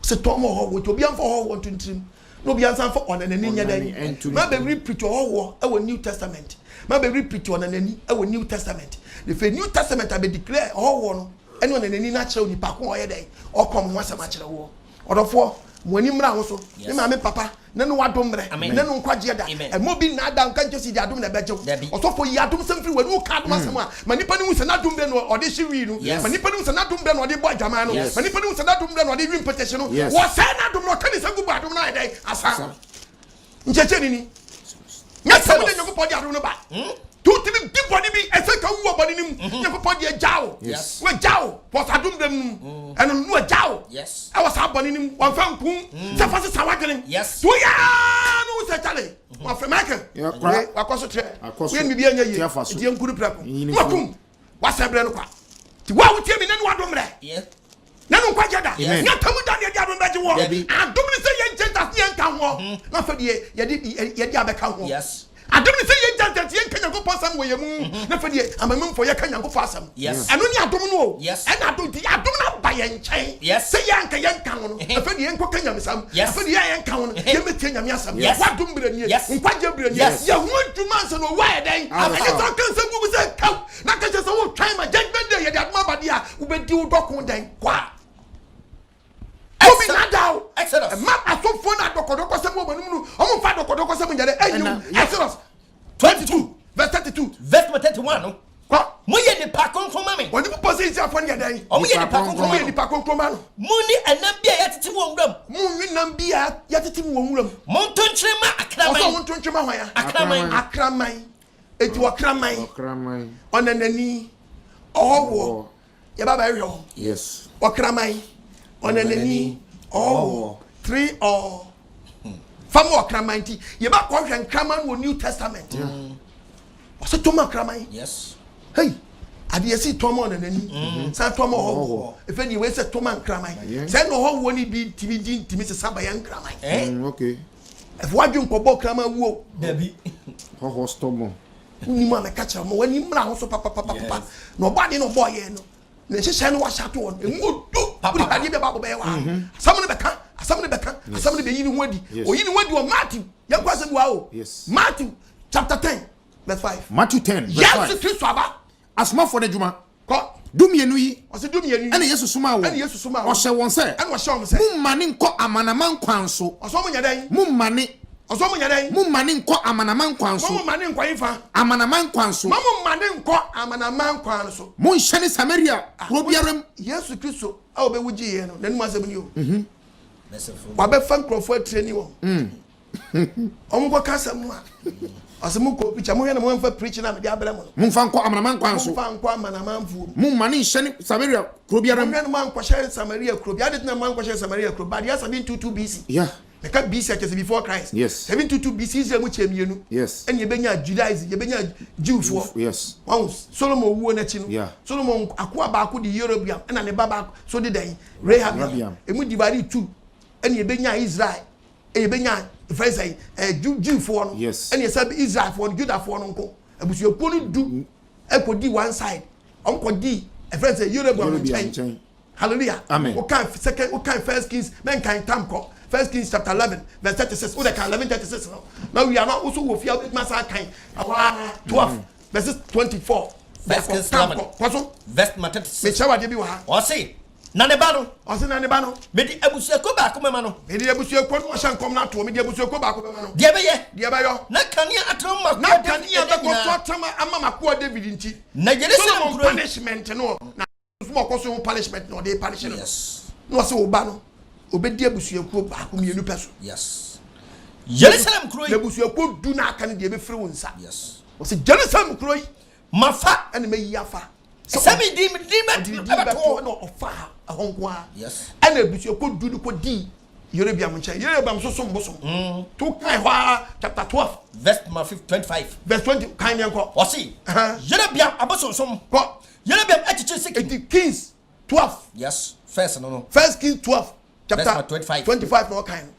Ɔse tɔn ma ɔhɔhoɔ nti obiara mfa ɔhɔhoɔ nto ntirim na obiara nsan fa ɔnanani nyɛ dɛn? Ma bɛ repeat ɔhɔhoɔ ɛwɔ New Testament. Ma bɛ repeat ɔnanani ɛwɔ New Testament. Na afei New Testament abɛ declare ɔhɔhoɔ no ɛne ɔnanani no akyerɛ onipa ko a ɔyɛ dɛn ɔkɔm ho asɛm akyerɛ woɔ. Ɔdɔfoɔ, mo ani mmra ho so. Me maame papa, ne no adom mmerɛ, ne no nkwagyeɛ da. Ɛmma obi nnaadaa wo nka nkyerɛ sɛ gye adom na ɛbɛgye wo. Ɔsɔfoɔ, yi adom sɛm firi w'ani, woka adom asɛm a, ma nnipa no hu sɛ n'adom berɛ na ɔde hye wii no, ma nnipa no hu sɛ n'adom berɛ na ɔde bɔ adwaman no, ma nnipa no hu sɛ n'adom berɛ na ɔde we mpetehye no. Wɔsɛe n'adom no, ɔka ne nsa gu bɔ adom no ayɛ dɛn? Asa. Nkyɛkyɛ ni ni. Nyɛ sɛ wode Nyankopɔn de adom no ba. Nti wotumi di bɔne bi, ɛsɛ ka wu wɔ bɔne no mu. Nyankopɔn de agya wo. Wagya wo wɔ saa adom dɛm no mu. Ɛno no wagya wo ɛwɔ saa bɔne no mu. Wamfa nku sɛ fa sesa w'adwene. Nti woyɛ ara no wo sɛ kyale. Wafrɛ Michael. Wakɔ so trɛ. Woyɛ no biribi anyɛ yie. Nti yɛnku no prɛko. Wakum. Wasɛ berɛ no kwa. Nti wo a wotie me nnɛ no w'adom mmerɛ. Na no nkwagye da. Amen. Nyɛ atamu da na yɛde adom bɛgye woɔ. Dabi. Adom ne sɛ yɛn Gentiles ne yɛnka hoɔ. Na afei deɛ yɛde yɛde abɛka hoɔ. Yes. Adom ne sɛ yɛn Gentiles yɛnka Nyankopɔn asɛm wɔ yɛn mu. Na afei deɛ amammufoɔ yɛka Nyankopɔn asɛm. Yes. Ɛno ne adom no o. Yes. Ɛna adom nti adom no aba yɛn nkyɛn. Yes. Sɛ yɛn anka yɛnka ho no. Afei deɛ yɛnkɔka nyamesɛm. Yes. Afei deɛ yɛn a yɛnka ho no yɛmmɛtie Nyame asɛm. Yes. W'adom berɛ nie. Yes. Nkwagye berɛ nie. Yes. Yɛ ho adwuma ansa na owu ayɛ dɛn? Abɛka. Ɛnyɛ sɛ ɔka nsɛm gu mu sɛ kaw. Na ka kyerɛ sɛ wotwɛn ma judgment day yɛde adom aba deɛ a wobɛdi wo dɔko dɛn kwa. Obi nada o. Exodus. Ɛma asɔfoɔ no adɔkɔdɔkɔsɛm wɔ wɔn anim no, wɔn mfa adɔkɔdɔkɔsɛm nyɛ dɛ ɛnyɛ Ɛna- wo. Exodus 22 verse 32. Verse number 31 no. Kɔ. Moyɛ nipa kronkron ma me. Wɔn nipa sɛ Israelfoɔ no yɛ dɛn? Ɔmo yɛ nipa Nipa kronkron Wɔn ma yɛ no. nipa kronkron ma no. Munni ɛnam bi a yɛatete wɔ nwuram. Munwi nam bi a yɛatete mu wɔ nwuram. Monto nkyene mma Ɔsɛ akraman. wɔn nto ntwema hwan a? Akraman. Akraman. Eti ɔkraman, Ɔkraman. ɔnanani, ɔhɔhoɔ. Yɛba bɛhwehwɛ wɔn. Yes. Ɔkraman, ɔnanani, ɔhɔhoɔ. Three or fam ɔkraman ti. Yɛba kɔhwɛ nkraman wɔ New Testament. Ɔsɛ tɔm akraman. Yes. Hey, adeɛ si tɔm ɔnanani, san tɔm ɔhɔhoɔ. Efe ni wei sɛ tɔm nkraman. Sɛ ɛna ɔhɔhoɔ ni bi ntumi di ntumi sesa bɛyɛ nkraman. Eh? Okay. Ɛfɔ wadwi nkɔbɔ kraman wuo. Dabi. Hɔhɔ stubborn. Wonim a mɛka kyerɛ mo w'ani mmra ho so papapapapa. Na ɔbɔ adeɛ na ɔbɔɔ yɛn no, ne nhyehyɛe no wahyɛ ato hɔ no, emu odu. Wode adeɛ bi a Bible bɛyɛ wɔ ha. Asɛm no bɛka, asɛm no bɛka, asɛm no bɛyi ne ho adi. Yes. Oyi ne ho adi wɔ Matthew. Yɛnkɔ asɛm bi wɔ ha o. Yes. Matthew chapter 10 verse 5. Matthew 10 verse Yesu 5. Kristo aba. Asomafoɔ no adwuma. Kɔ. 12 yi. Ɔse 12 yi. Ɛna Yesu somaa wɔn. Ɛna Yesu somaa wɔn. Ɔhyɛ wɔn sɛ. Ɛna ɔhyɛ wɔn sɛ. Mommane nkɔ amanaman kwan so. Ɔsɛ wɔn nyɛ dɛn? Mommane. Ɔsɛ wɔn nyɛ dɛn? Mommane nkɔ amanaman kwan so. Mommane nkɔ hefa? Amanaman kwan so. Mommane nkɔ amanaman kwan so. Monhyɛne Samaria kuro biara mu. Yesu Kristo a ɔbɛwu gyee yɛn no, n'anom asɛm ni o. Wabɛfa nkurɔfoɔ atire ni wɔn. Wɔn nkɔka asɛm no a, ɔsɛ mo kɔ preach a, mohwɛ na momfa preach no a mede abrɛ mo no. Momfa nkɔ amanaman kwan so. Momfa nkɔ amanamanfoɔ mu. Mommane nhyɛne Samaria kuro biara mu. Mohwɛ na moankɔhyɛ Samaria kuro bi. Ade nti na moankɔhyɛ Samaria kuro bi? Adeɛ 722 BC. Yeah. Meka BC akyɛ sɛ before Christ. Yes. 722 BC Israel mu kyɛ mmienu. Yes. Ɛna yɛbɛnya Judaism, yɛbɛnya Jewfoɔ. Yes. Wahu Solomon wuo n'akyi no. Yeah. Solomon akoa baako de Yerobeam ɛna ne ba baako so de dɛn Rehabeam. Rehabeam. Emu divide two ɛna yɛbɛnya Israel. Ɛna yɛbɛnya fɛn sɛ ɛɛ Jewfoɔ no. Yes. Ɛna yɛsɛ Israelfoɔ no Judafoɔ no nko. Abusuakuo no du ɛkɔdi one side. Wɔn kɔdi ɛfɛn sɛ Yerobeam Yerobeam nkyɛn. nkyɛn. Hallelujah. Amen. Wokan second, wokan First Kings, men kan tam kɔ. First Kings chapter 11, verse 36. Wo de kan 11:36 no. Now we are not also wo fia with masa kan. Awa 12 verses 24. First Kings Tam 11. kɔ. Kɔ so. Verse number 36. Me kyerɛ wade bi wɔ ha. Ɔse, na ne ba no. Ɔse na ne ba no. Mede abusuakuo baako bɛma no. Mede abusuakuo no ɔhyɛ nkɔm no atoɔ. Mede abusuakuo baako bɛma no. Deɛ ɛbɛyɛ. Deɛ ɛbɛyɔ. Na kanea atena ma Na akoa David kanea ɛnɛ bɛkɔ so nyinaa. atena ama m'akoa David nti. Na Yerusalem Solomon kuro yi. punishment no. Na nso ɔkɔ so ho punishment na ɔde punish no. Yes. Na ɔsɛ wo ba no obɛdi abusuakuo baako mmienu pɛ so. Yes. Yerusalem kuro yi. Na abusuakuo du na aka no deɛ ɛbɛfiri wo nsa. Yes. Ɔsɛ Jerusalem kuro yi. Mafa. Ɛna mɛyi afa. Sɛ mi di mi di bɛ Ɔde tu di ɛbɛ bɛto to. ɛna ɔfa ɛhɔ nko ara. Yes. Ɛna abusuakuo du no kɔ di Yerobeam nkyɛn. Yerobeam nso som bosom. To kan hɔ ara chapter 12. Verse number 25. Verse 20 kan yɛn kɔ. Ɔsi. Yerobeam abosonsom. Kɔ. Yerobeam akyikyiri Sekem. Eti Kings 12. Yes. First no. First Kings 12. Verse Chapter number 25. 25 na ɔkan no.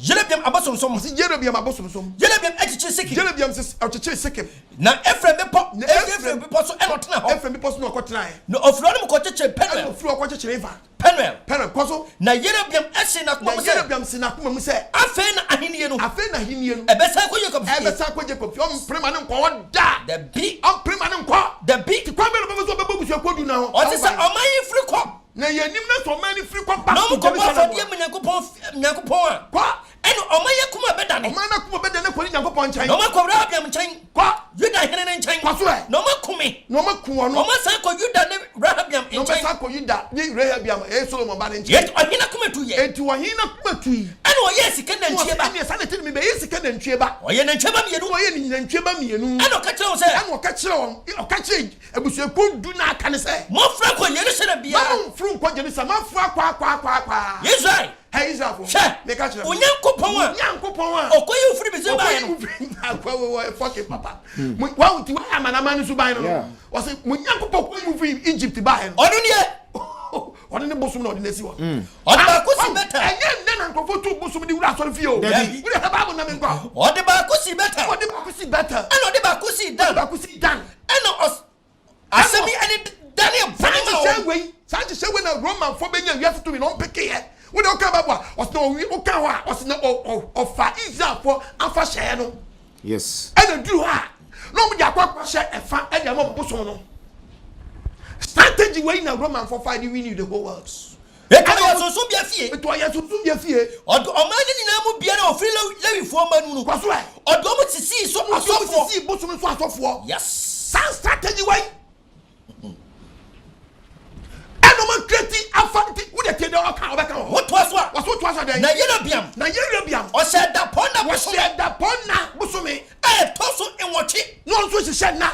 Yerobeam abosonsom. Ɔsi Yerobeam abosonsom. Yerobeam akyikyiri Sekem. Yerobeam sisi ɔkyekyere Sekem. Na Ephraim bepɔ. Na Ephraim bepɔ so ɛna ɔtena hɔ. Ephraim bepɔ so na ɔkɔtena yɛ. Na ofiri hɔ no mu kɔkyekyere Penuel. Ɛna ofiri hɔ kɔkyekyere nfa. Penuel. Penuel kɔ so. Na Yerobeam asi n'akoma mu Na sɛ. Yerobeam si n'akoma mu sɛ. Afei na ahenni no. Afei na ahenni no. Ɛbɛsan kɔ Jacob fie. Ɛbɛsan kɔ Jacob fie. Ɔmpere ma ne nkɔ hɔ da. Dabi. Ɔmpere ma ne nkɔ. Dabi. Ti kwan bɛn na ɔbɛfɛ so ɔbɛbɔ abusuakuo du na hɔ. Ɔte sɛ ɔman yi firi kɔ. Na yɛn nim na sɛ ɔman yi firi kɔ back Na to ɔmo kɔbɔ Jerusalem. afɔdeɛ mu Nyankopɔn Nyankopɔn a. Kɔ. Ɛna ɔman yi akoma bɛdane. Ɔman n'akoma bɛdane kɔ ne Nyankopɔn nkyɛn. Na ɔmo akɔ Rehoboam nkyɛn. Kɔ. Yuda hene ne nkyɛn. Kɔ so ɛ. Na ɔmo aku me. Na ɔmo aku ɔno. Ɔmo asan kɔ Yuda ne Rehoboam Na ɔmo nkyɛn. asan kɔ Yuda ne Rehoboam ɛyɛ Solomon ba ne nkyɛn. Yet ɔhene akoma tu yɛ. Enti ɔhene akoma tu yi. Ɛna ɔyɛ sika nantwie ba. Ɛna ɛsa ne ti mi bɛyɛ sika nantwie ba. Ɔyɛ nantwie ba mmienu. Ɔyɛ ne nantwie ba mmienu. Ɛna ɔka kyerɛ wɔn sɛ. Ɛna ɔka kyerɛ wɔn ɔka kyerɛ abusuakuo du na aka ne sɛ. Mɔfra kɔ Yerusalem biara. Mɔmforo nkɔ Jerusalem mɔfra akɔ akɔ akɔ akɔ. Israel. Hɛ Israelfoɔ. Hwɛ! Meka kyerɛ mo. Wo Nyankopɔn a. Nyankopɔn a. Ɔkɔyi wo firi Misraim baeɛ no. Ɔkɔyi wo firi akwa wɔ wɔ fɔke papa. Mo wa nti wɔyɛ amanaman no suban no no. Ɔsɛ mo Nyankopɔn kɔyi wo firi Egypt baeɛ no. Ɔno nie. Ɔno ne bosom na ɔde n'asi hɔ. Ɔde baako si Betel. Ɛnyɛ nnɛ na nkurɔfoɔ tu bosom de wura asɔre fie o. Dabi. Wode hwɛ Bible na menkɔ. Ɔde baako si Betel. Ɔde baako si Betel. Ɛna ɔde baako si Dan. Ɔde baako si Dan. Ɛna ɔs asɛm yi ɛne Daniel Saa bɔne ma nhyehyɛ wɔn. wei, saa nhyehyɛ wei na Romanfoɔ bɛnya wiase tumi na wɔmpekeeɛ. Wode woka Bible a, ɔse na ɔwi woka hɔ a, ɔse na ɔ ɔ ɔfa Israelfoɔ afahyɛɛ no. Yes. Ɛna duru hɔ a, na wɔn de akɔ akɔhyɛ ɛfa ɛde ama wɔn bosom no. Strategy wei na Romanfoɔ fa de win the whole world. Enti ɔyɛ sunsunbea fie. Enti ɔyɛ sunsunbea fie. Ɔde ɔman no nyinaa mu biara a ɔfiri Lewifoɔ mma no mu no. Kɔ so ɛ. Ɔde wɔn sisii so asɔfoɔ. Ɔde wɔn sisii bosom so asɔfoɔ. Yes. Saa strategy wei. Ɛna ɔma kreti afa nti wode tie deɛ ɔka ɔbɛka wɔ. Wotoa so a. Wɔso wotoa so dɛn? Na Yerobeam. Na Yerobeam. Ɔhyɛ dapɔnna bosome. Ɔhyɛ dapɔnna bosome. A ɛtɔ so nwɔtwe. Na ɔno nso hyehyɛ nna.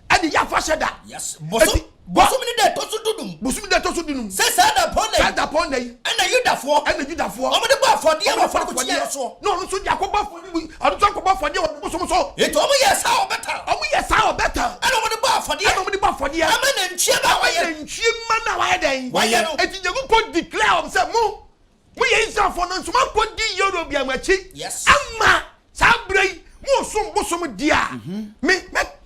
Ɛde yɛ afahyɛ da. Yes. Bosom, bosome ne da ɛtɔ so dunum. Bosome da ɛtɔ so dunum. Sɛ saa dapɔn nna yi. Saa dapɔn nna yi. Ɛna Yudafoɔ. Ɛna Yudafoɔ. Wɔn de bɔ afɔdeɛ wɔ afɔrebukyia no soɔ. Na ɔno nso de akɔbɔ afɔdeɛ mu. Ɔno nso akɔbɔ afɔdeɛ wɔ bosom so. Eti wɔn yɛ saa wɔ Betel. Wɔn yɛ saa wɔ Betel. Ɛna wɔn de bɔ afɔdeɛ. Ɛna wɔn de bɔ afɔdeɛ. Ama nantwie ba a wɔayɛ. Ama nantwie mma no a wɔayɛ dɛn? Wɔayɛ no. Eti Nyankopɔn declare wɔn sɛ mo. Moyɛ Israelfoɔ no nso moakɔdi Yerobeam akyi ama saa berɛ yi moresom bosom deɛ a, me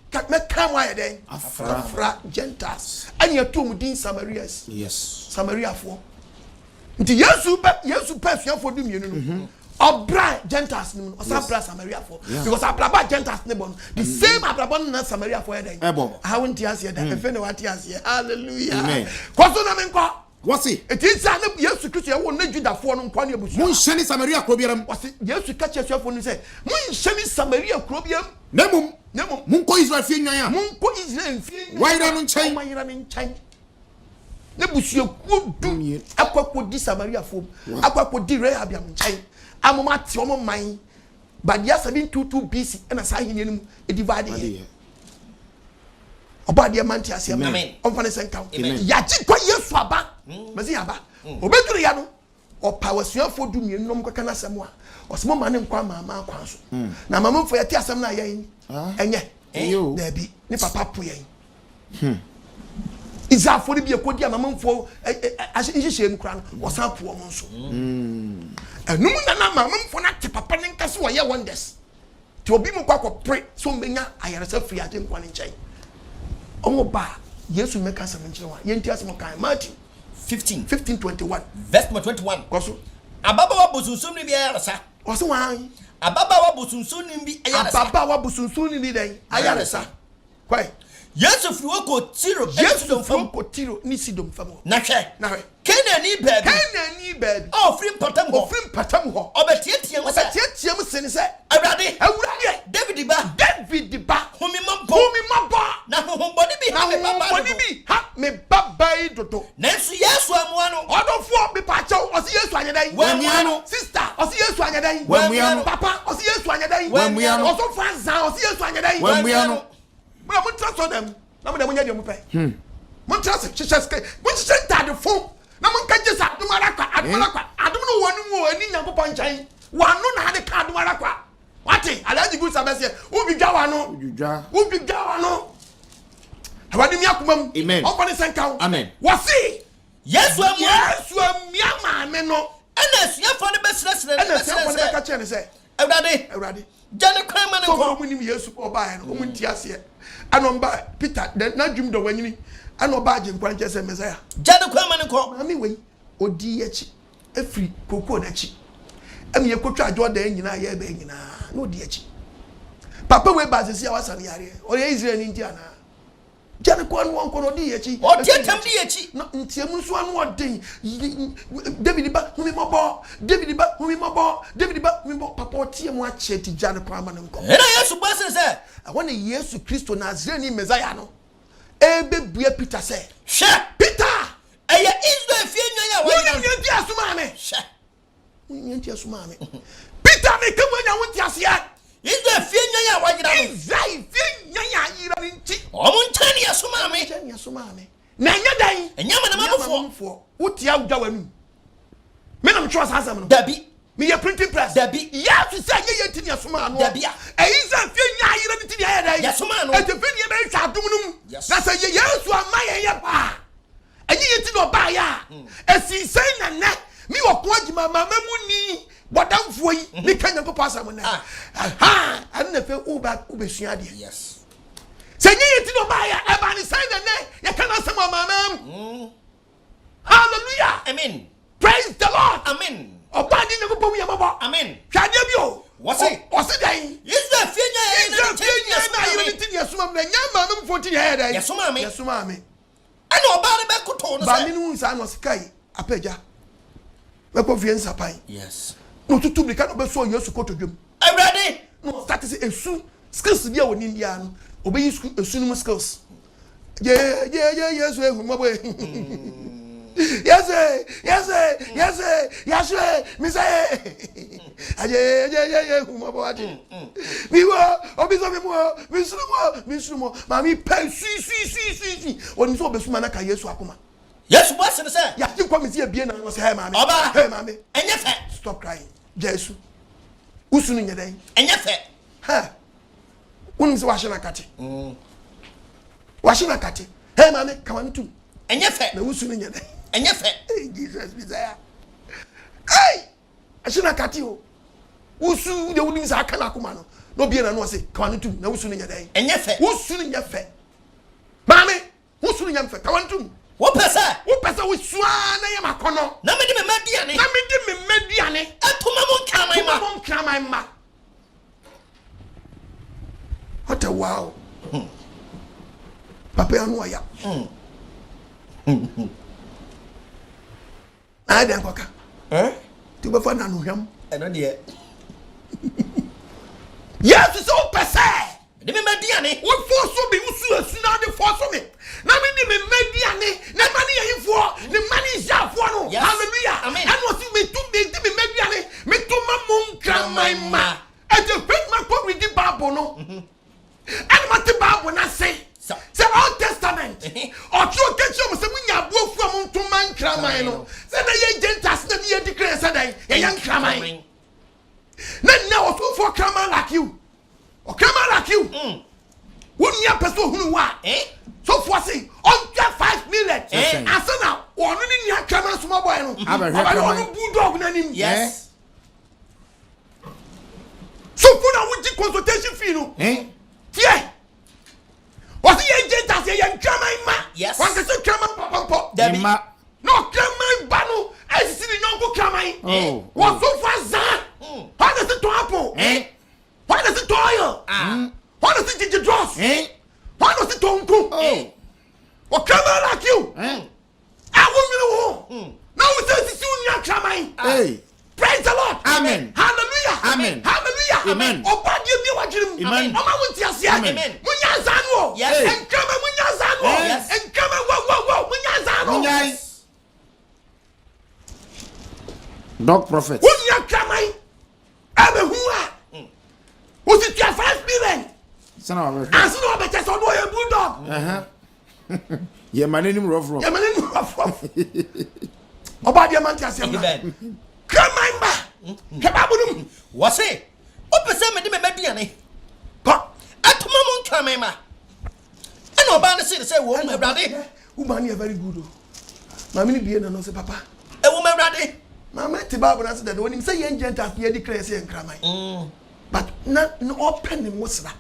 mɛka mo ayɛ dɛn? Afra Gentiles ɛne ɛto wɔn din Samarias, Samariafoɔ. Nti Yesu bɛ Yesu pɛ asuafoɔ 12 no, ɔbra Gentiles no mu no, ɔsan bra Samariafoɔ because abrabɔ a Gentiles ne bɔ no, the same abrabɔ no na Samariafoɔ yɛ dɛn? Aha wo nte aseɛ da, ɛfɛ na wate aseɛ. Hallelujah. Kɔ so na menkɔ. Wɔse. Enti nsa a na Yesu Kristo yɛ wɔ na Judafoɔ no nkoa ne abusua. Monhyɛne Samaria kuro biara mu. Wɔse, Yesu ka kyerɛɛ asuafoɔ no sɛ, Monhyɛne Samaria kuro biara mu. Na mmom. Na mmom. Monkɔ Israel fie nnwan a. Monkɔ Israel fie nnwan a. Wɔayera no nkyɛn. Wɔayera no nkyɛn. Na abusuakuo du akɔ akɔdi Samariafoɔ mu, akɔ akɔdi Rehabeam nkyɛn, ama wɔate wɔn man. By the year 722 BC ɛna saa ahenni no mu divide yɛ. Ɔbɔ adeɛ ma nte aseɛ ma ɔmfa ne sɛ nka ho. Yɛagye nkwa Yesu aba, Mesia aba. Obɛduru ya no, ɔpa wasuafoɔ 12 nom kɔka n'asɛm a, ɔsɛ mo ma ne nkɔ amanaman kwan so. Na amanamanfoɔ yɛte asɛm no a yɛn ɛnyɛ. Daabi, ne papa po yɛn. Israelfoɔ no bi ɛkɔdi amanamanfoɔ nhyehyɛɛ mu koraa no, wɔsan po wɔn nso. Ɛno mu na na amanamanfoɔ no ate papa no nka sɛ wɔyɛ wonders. Nti obi mu kɔ akɔpere sɛ ɔmbɛnya ayaresa firi Agyenkwa no nkyɛn. Wɔn ba a, Yesu mmɛka asɛm nkyerɛ wɔn a, yɛntie asɛm ɔkae. Matthew 15. 15:21. Verse number 21. Kɔ so. Ababaawa bosonsomni bi ayaresa. Ɔse wɔn. Ababaawa bosonsomni bi ayaresa. Ababaawa bosonsomni bi dɛn? Ayaresa. Kɔe. Yesu firi hɔ kɔɔ Tiro ne Yesu Sidon firi fam. hɔ kɔɔ Tiro ne Sidon fam hɔ. Na hwɛ, Na hwɛ. Kanaanni baa bi. Kanaanni baa bi. A ɔfiri mpɔtam hɔ. Ɔfiri mpɔtam hɔ. Ɔbɛteateaam sɛ. Ɔbɛteateaam se ne sɛ. Awurade. Awurade. Dawid ba. Dawid ba. Hu me mmɔbɔ. Hu me mmɔbɔ. Na honhommɔne bi ha me babaa dodo. Na honhommɔne bi ha me babaa yi dodo. Nanso Yesu ammua no. Ɔdɔfoɔ, mepaakyɛw, ɔse Yesu anyɛ dɛn? Wammua no. Sister, ɔse Yesu anyɛ dɛn? Wammua no. Papa, ɔse Yesu anyɛ dɛn? Wammua no. Ɔsɔfo Azan, ɔse Yesu anyɛ dɛn? Wammua no. Mo na montra sɔ dɛm, na mo deɛ monyɛ deɛ mopɛ. Montra ase, hyehyɛ sika, monhyehyɛ ntaade fo, na monka gye sɛ adom ara kwa, adom ara kwa. Adom no wɔ no mu o, ɛni Nyankopɔn nkyɛn. W'ano na ade ka adom ara kwa. Wate, Alhaji Gusa bɛseɛ, wodwidwa w'ano. Wodwidwa w'ano. Awurade mi akoma mu. Amen. Ɔmfa ne nsa nka wo. Amen. Wɔse, Yesu amua. Yesu amua maame no. Ɛna asuafoɔ no bɛsrɛsrɛ no, Ɛna asuafoɔ no bɛsrɛ bɛka sɛ, kyerɛ no sɛ, Awurade, Awurade, gya ne kwan ma no sɛ nkɔ. ɔmo nim Yesu kɔ ɔbaeɛ no, ɔmo nti aseɛ. Ɛna ɔmo Peter, n'adwum dɔ wanyini. Ɛna ɔbaa Agyenkwa nkyɛn sɛ Messiah. Gya ne kwan ma no nkɔ. Maame wei, ɔdii akyi firi kookoo no akyi. Ɛna yɛkɔtwaa Jordan nyinaa yɛɛbɛɛ nyinaa, na ɔdi akyi. Papa wei baa sɛsi a wasa no yareɛ. Ɔyɛ Israelni nti anaa? Gya no kɔ ano ɔnkɔ na ɔdi yɛn akyi. Ɔteateam di yɛn akyi. Na nteamu nso ano ɔden. David ba, hu me mmɔbɔ! David ba, hu me mmɔbɔ! David ba, hu me mmɔbɔ! Papa ɔteɛ mu akyɛ nti gya no kwan ma no nkɔ. Ɛnna Yesu bua see sɛ. Ɛhɔ na Yesu Kristo, Nasareni Mesaia no, rebɛbua Peter sɛ. Hwɛ! Peter! Ɛyɛ Israel fie nnwan a wɔayera no. Wonim nea enti a ɛsomaa me? Hwɛ! Wonim nea enti a ɛsomaa me? Peter, meka mu anya wo nteaseɛ. Israel fie nnwan a wɔayera no. Israel fie nnwan a ayera no nti. Wɔn nkyɛn na ɛsomaa me. Wɔn nkyɛn na ɛsomaa me. Na ɛnyɛ dɛn? Ɛnyɛ amanamanmufoɔ. Wotia wodwa w'anum. Me na metwerɛ saa asɛm no? Dabi. Meyɛ printing press? Dabi. Yesu sɛ ɛnyɛ yɛn nti na yɛsomaa noɔ. Dabi a. Ɛyi sɛ fie nya ayerɛ no nti na yɛyɛ dɛn? Yɛsomaa no. Ɛnti fie ne yɛbɛhwɛ adom no mu. Yes. Na sɛ yɛ Yesu amma yɛn yɛ ba a, ɛnyɛ yɛn nti na ɔbaeɛ a, ɛsii sɛn na nnɛ me ɔko agyima mama mu ni bɔdamfoɔ yi meka Nyankopɔn asɛm nnɛ? Ah. Aha, ɛno na afei woba wobɛsua adeɛ. Yes. Sɛ ɛnyɛ yɛn nti na ɔbaeɛ a, ɛbaa ne sɛn na nnɛ yɛka n'asɛm wɔ amanaman mu? Hallelujah. Amen. Praise the Lord. Amen. Ɔbɔ adeɛ Nyankopɔn hu yɛn mmɔbɔ. Amen. Hwɛ adeɛ bi o. Wɔse. Ɔse dɛn? Israel fie nya yɛn Israel fie nya na ayerɛ ne ti ne ɛsoma mu na nya maame mu fo ti ne ɛyɛ dɛn? Yɛsomaa me. Yɛsomaa me. Ɛna ɔbaa no bɛkotow no sɛ. Maame no hu saa na ɔse kai apagya. Mɛkɔ fie nsapan. Yes. Na ɔtutu mirika na ɔbɛsɔ Yesu kotodwam. Awurade. Na ɔstarte sɛ esu skills bi a wɔnim biara no ɔbɛyi esu no mu skills. Ye ye ye Yesu ehu mɔbɔ e. Yesu e Yesu e Yesu e Yesu e misa e. Aye ye ye ye ehu mɔbɔ adi. Mi wo obi sɔ mi mu o mi suru mu o mi suru mu o maame pɛ sui sui sui sui sui onim sɛ ɔbɛsu ma n'aka Yesu akoma. Yesu bua se no sɛ. Yagye nkwa mi si ebie na ano sɛ hey maame. Ɔbaa. Hey maame. Ɛnyɛ fɛ. Stop crying. Gya esu. Usu no nyɛ dɛn. Ɛnyɛ fɛ. Ha. Wonim sɛ wahye n'akate. Wahye n'akate. Hey maame kawa no tum. Ɛnyɛ fɛ. Na wusu no nyɛ dɛn. Ɛnyɛ fɛ. Hey Jesus Messiah. Hey! Ahye n'akate o. Wusu deɛ wonim sɛ aka n'akoma no. Na obie n'ano ɔse kawa no tum na wusu no nyɛ dɛn. Ɛnyɛ fɛ. Wusu no nyɛ fɛ. Maame. Wo su no nyɛ mfɛ. Ka wɔn tom. Wopɛ sɛ. Wopɛ sɛ wosu ara na yɛ m'akɔnnɔ. Na mede me mma aduane. Na mede me mma aduane. Ɛto ma mo nkraman mma. To ma mo nkraman mma. What a wow. Papa yi ano ɔya. Ayɛ dɛn kɔka? Nti wobɛfa no anohwam. Ɛno deɛ. Yesu sɛ wopɛ sɛ. Mede me mma aduane. Wofɔ so me, wosu asu na wode fɔ so me. Na mede me mma aduane. Na mma ne yɛyifoɔ, ne mma ne Israelfoɔ no. Yes. Hallelujah. Amen. Ɛna ɔsi metu mede me mma aduane. Meto ma mo nkraman mma. Ɛnti hwɛ ma kɔ redi Bible no. Ɛna mate Bible no ase. Sɛ Old Testament, ɔtwerɛ ka kyerɛ mo sɛ monya aboafuo a monto ma nkraman no. Sɛ na yɛ Gentiles na ne yɛdi kra sɛ dɛn? Yɛyɛ nkraman. Na nnɛ ɔsomfoɔ kraman like you. Ɔkraman like you. Wo nua pɛ sɛ ohunu wo a, sɔfoɔ se ɔntwa 5 million. Ansa na ɔno ne nua kraman small boy no. Ɔbɛhwɛ ɔno bulldog n'anim. Yes. Sɔfo na wogye consultation fee no. Tie. Wɔsi yɛn Gentiles yɛ yɛn nkraman mma. Yes. Wɔn kɛse kraman papa mpɔ. Dabi. Mma. Na ɔkraman ba no esisi ne yɔnko kraman. Oh, oh. Wɔn sɔfo azaa. Wɔn na si tɔn apple. Wɔn na si tɔn oil. Wɔn na si gyigyi dross. Wɔn na si tɔn nku. Oh. Ɔkraman like you. A wo nwene wo ho. Na wo sɛ sisi wo nua kraman. Hey. Praise the Lord. Amen. Hallelujah. Amen. Hallelujah. Amen. Ọba adie bi wa dwiri mu. Amen. Ọma wo nti aseɛ. Amen. Mo nya nsa no o. Yes. Nkrama mo nya nsa no o. Yes. Nkrama wo wo wo mo nya nsa no. Munyae. Dog prophet. Wo nua kraman ɛbɛ hu a. O si tua 5 million. Sana wabɛhwɛ. Ansa na ɔbɛkyɛ sɛ ɔno ɔyɛ bulldog. Yɛ ma n'anim rɔfrɔf. Yɛ ma n'anim rɔfrɔf. Ɔba adeɛ ma nti aseɛ mra. Amen. Kraman ba. Hwɛ baabu no mu. Wɔse wopɛ sɛ mede me mma aduane. Kɔ. Ɛto ma mo nkraman mma. Ɛna ɔbaa no see no sɛ, Ɛwom, Awurade. Wo maame yɛ very good o. Maame no bie n'ano sɛ, Papa. Ɛwom, Awurade. Maame no te Bible no ase dada. Onim sɛ yɛn Gentiles no yɛdi kra yɛ sɛ yɛn nkraman. But na na ɔpɛ ne ngosra.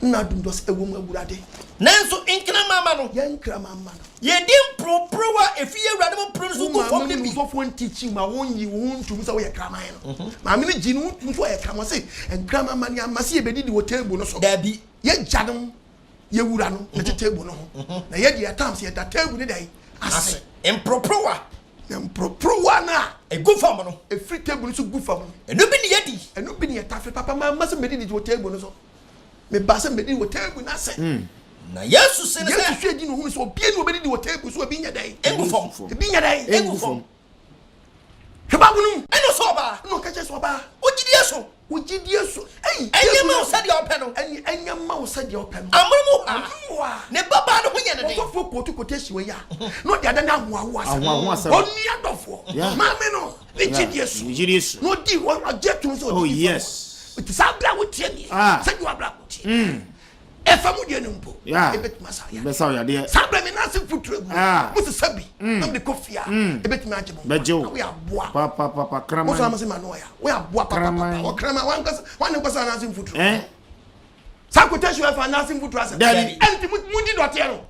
Nna adum dɔ sɛ, Ɛwom, Awurade. Nanso nkraman mma no. Yɛn nkraman mma no. Yɛdi mporoporowa a efi yɛn Awurade mo pono no so gu fam no bi. Wo maame no sɔfoɔ ntikyi ma wonyi wo ho ntom sɛ woyɛ kraman no. Maame no gye ne ho tom sɛ ɔyɛ kraman. Ɔse, nkraman mma no yɛamma sɛ yɛbɛdidi wɔ table no so. Dabi. Yɛgya no, yɛwura no, yɛte table no ho. Na yɛ deɛ times yɛda table no dɛn? Ase. Mporoporowa. Na mporoporowa no a. Egu fam no. Efiri table no so gu fam no. Ɛno bi ne yɛdi. Ɛno bi ne yɛtafere. Papa, mamma sɛ mɛdidi wɔ table no so. Meba sɛ mɛdidi wɔ table no ase. Na Yesu se no sɛ. Yesu hwɛ di na ohunu sɛ obi ne obɛdidi wɔ table so ebi nyɛ dɛn. Egu fam. Ebi nyɛ dɛn. Egu fam. Hwɛ Bible no mu. Ɛna ɔsɛ ɔbaa. Ɛna ɔka kyerɛ sɛ ɔbaa. Wo gyidie so. Wo gyidie so. Ɛyi. Ɛnyɛ ma wo sɛdeɛ ɔpɛ no. Ɛnyɛ ɛnyɛ ma wo sɛdeɛ ɔpɛ no. Amono mu hɔ a. Amono mu hɔ a. Ne babaa no ho yɛ ne den. Ɔsɔfoɔ kootu quotation wei a. Na ɔde ada ne ahoahoa asɛm. Ahoahoa asɛm. Ɔnua dɔfoɔ. Maame no. Ne gyedie so. Ne gyedie so. Na ɔdi ɔgye tom sɛ ɔdi Oh nifa mu. yes. Nti saa berɛ a wotie nie, Ah. sɛdeɛ w'abrabɔ tie, ɛfa mu deɛ no mpo, Yeah. ɛbɛtumi asa wo yadeɛ. Bɛsa wo yadeɛ. Saa berɛ me nan ase mfuturo gu, Ah. mo sesa bi na mede kɔ fie a, ɛbɛtumi agye mo nkwa. Bɛgye wo. Na woyɛ aboa. Pa pa pa pa Wo kraman. sọ amase ma no ɔya. Woyɛ aboa papa papa. Kraman. Ɔkraman wankasa wane nkɔsa nan ase mfuturo. Eh? Saa quotation ɛfa nan ase mfuturo asɛm. Dabi. Ɛnti mu di dɔteɛ no.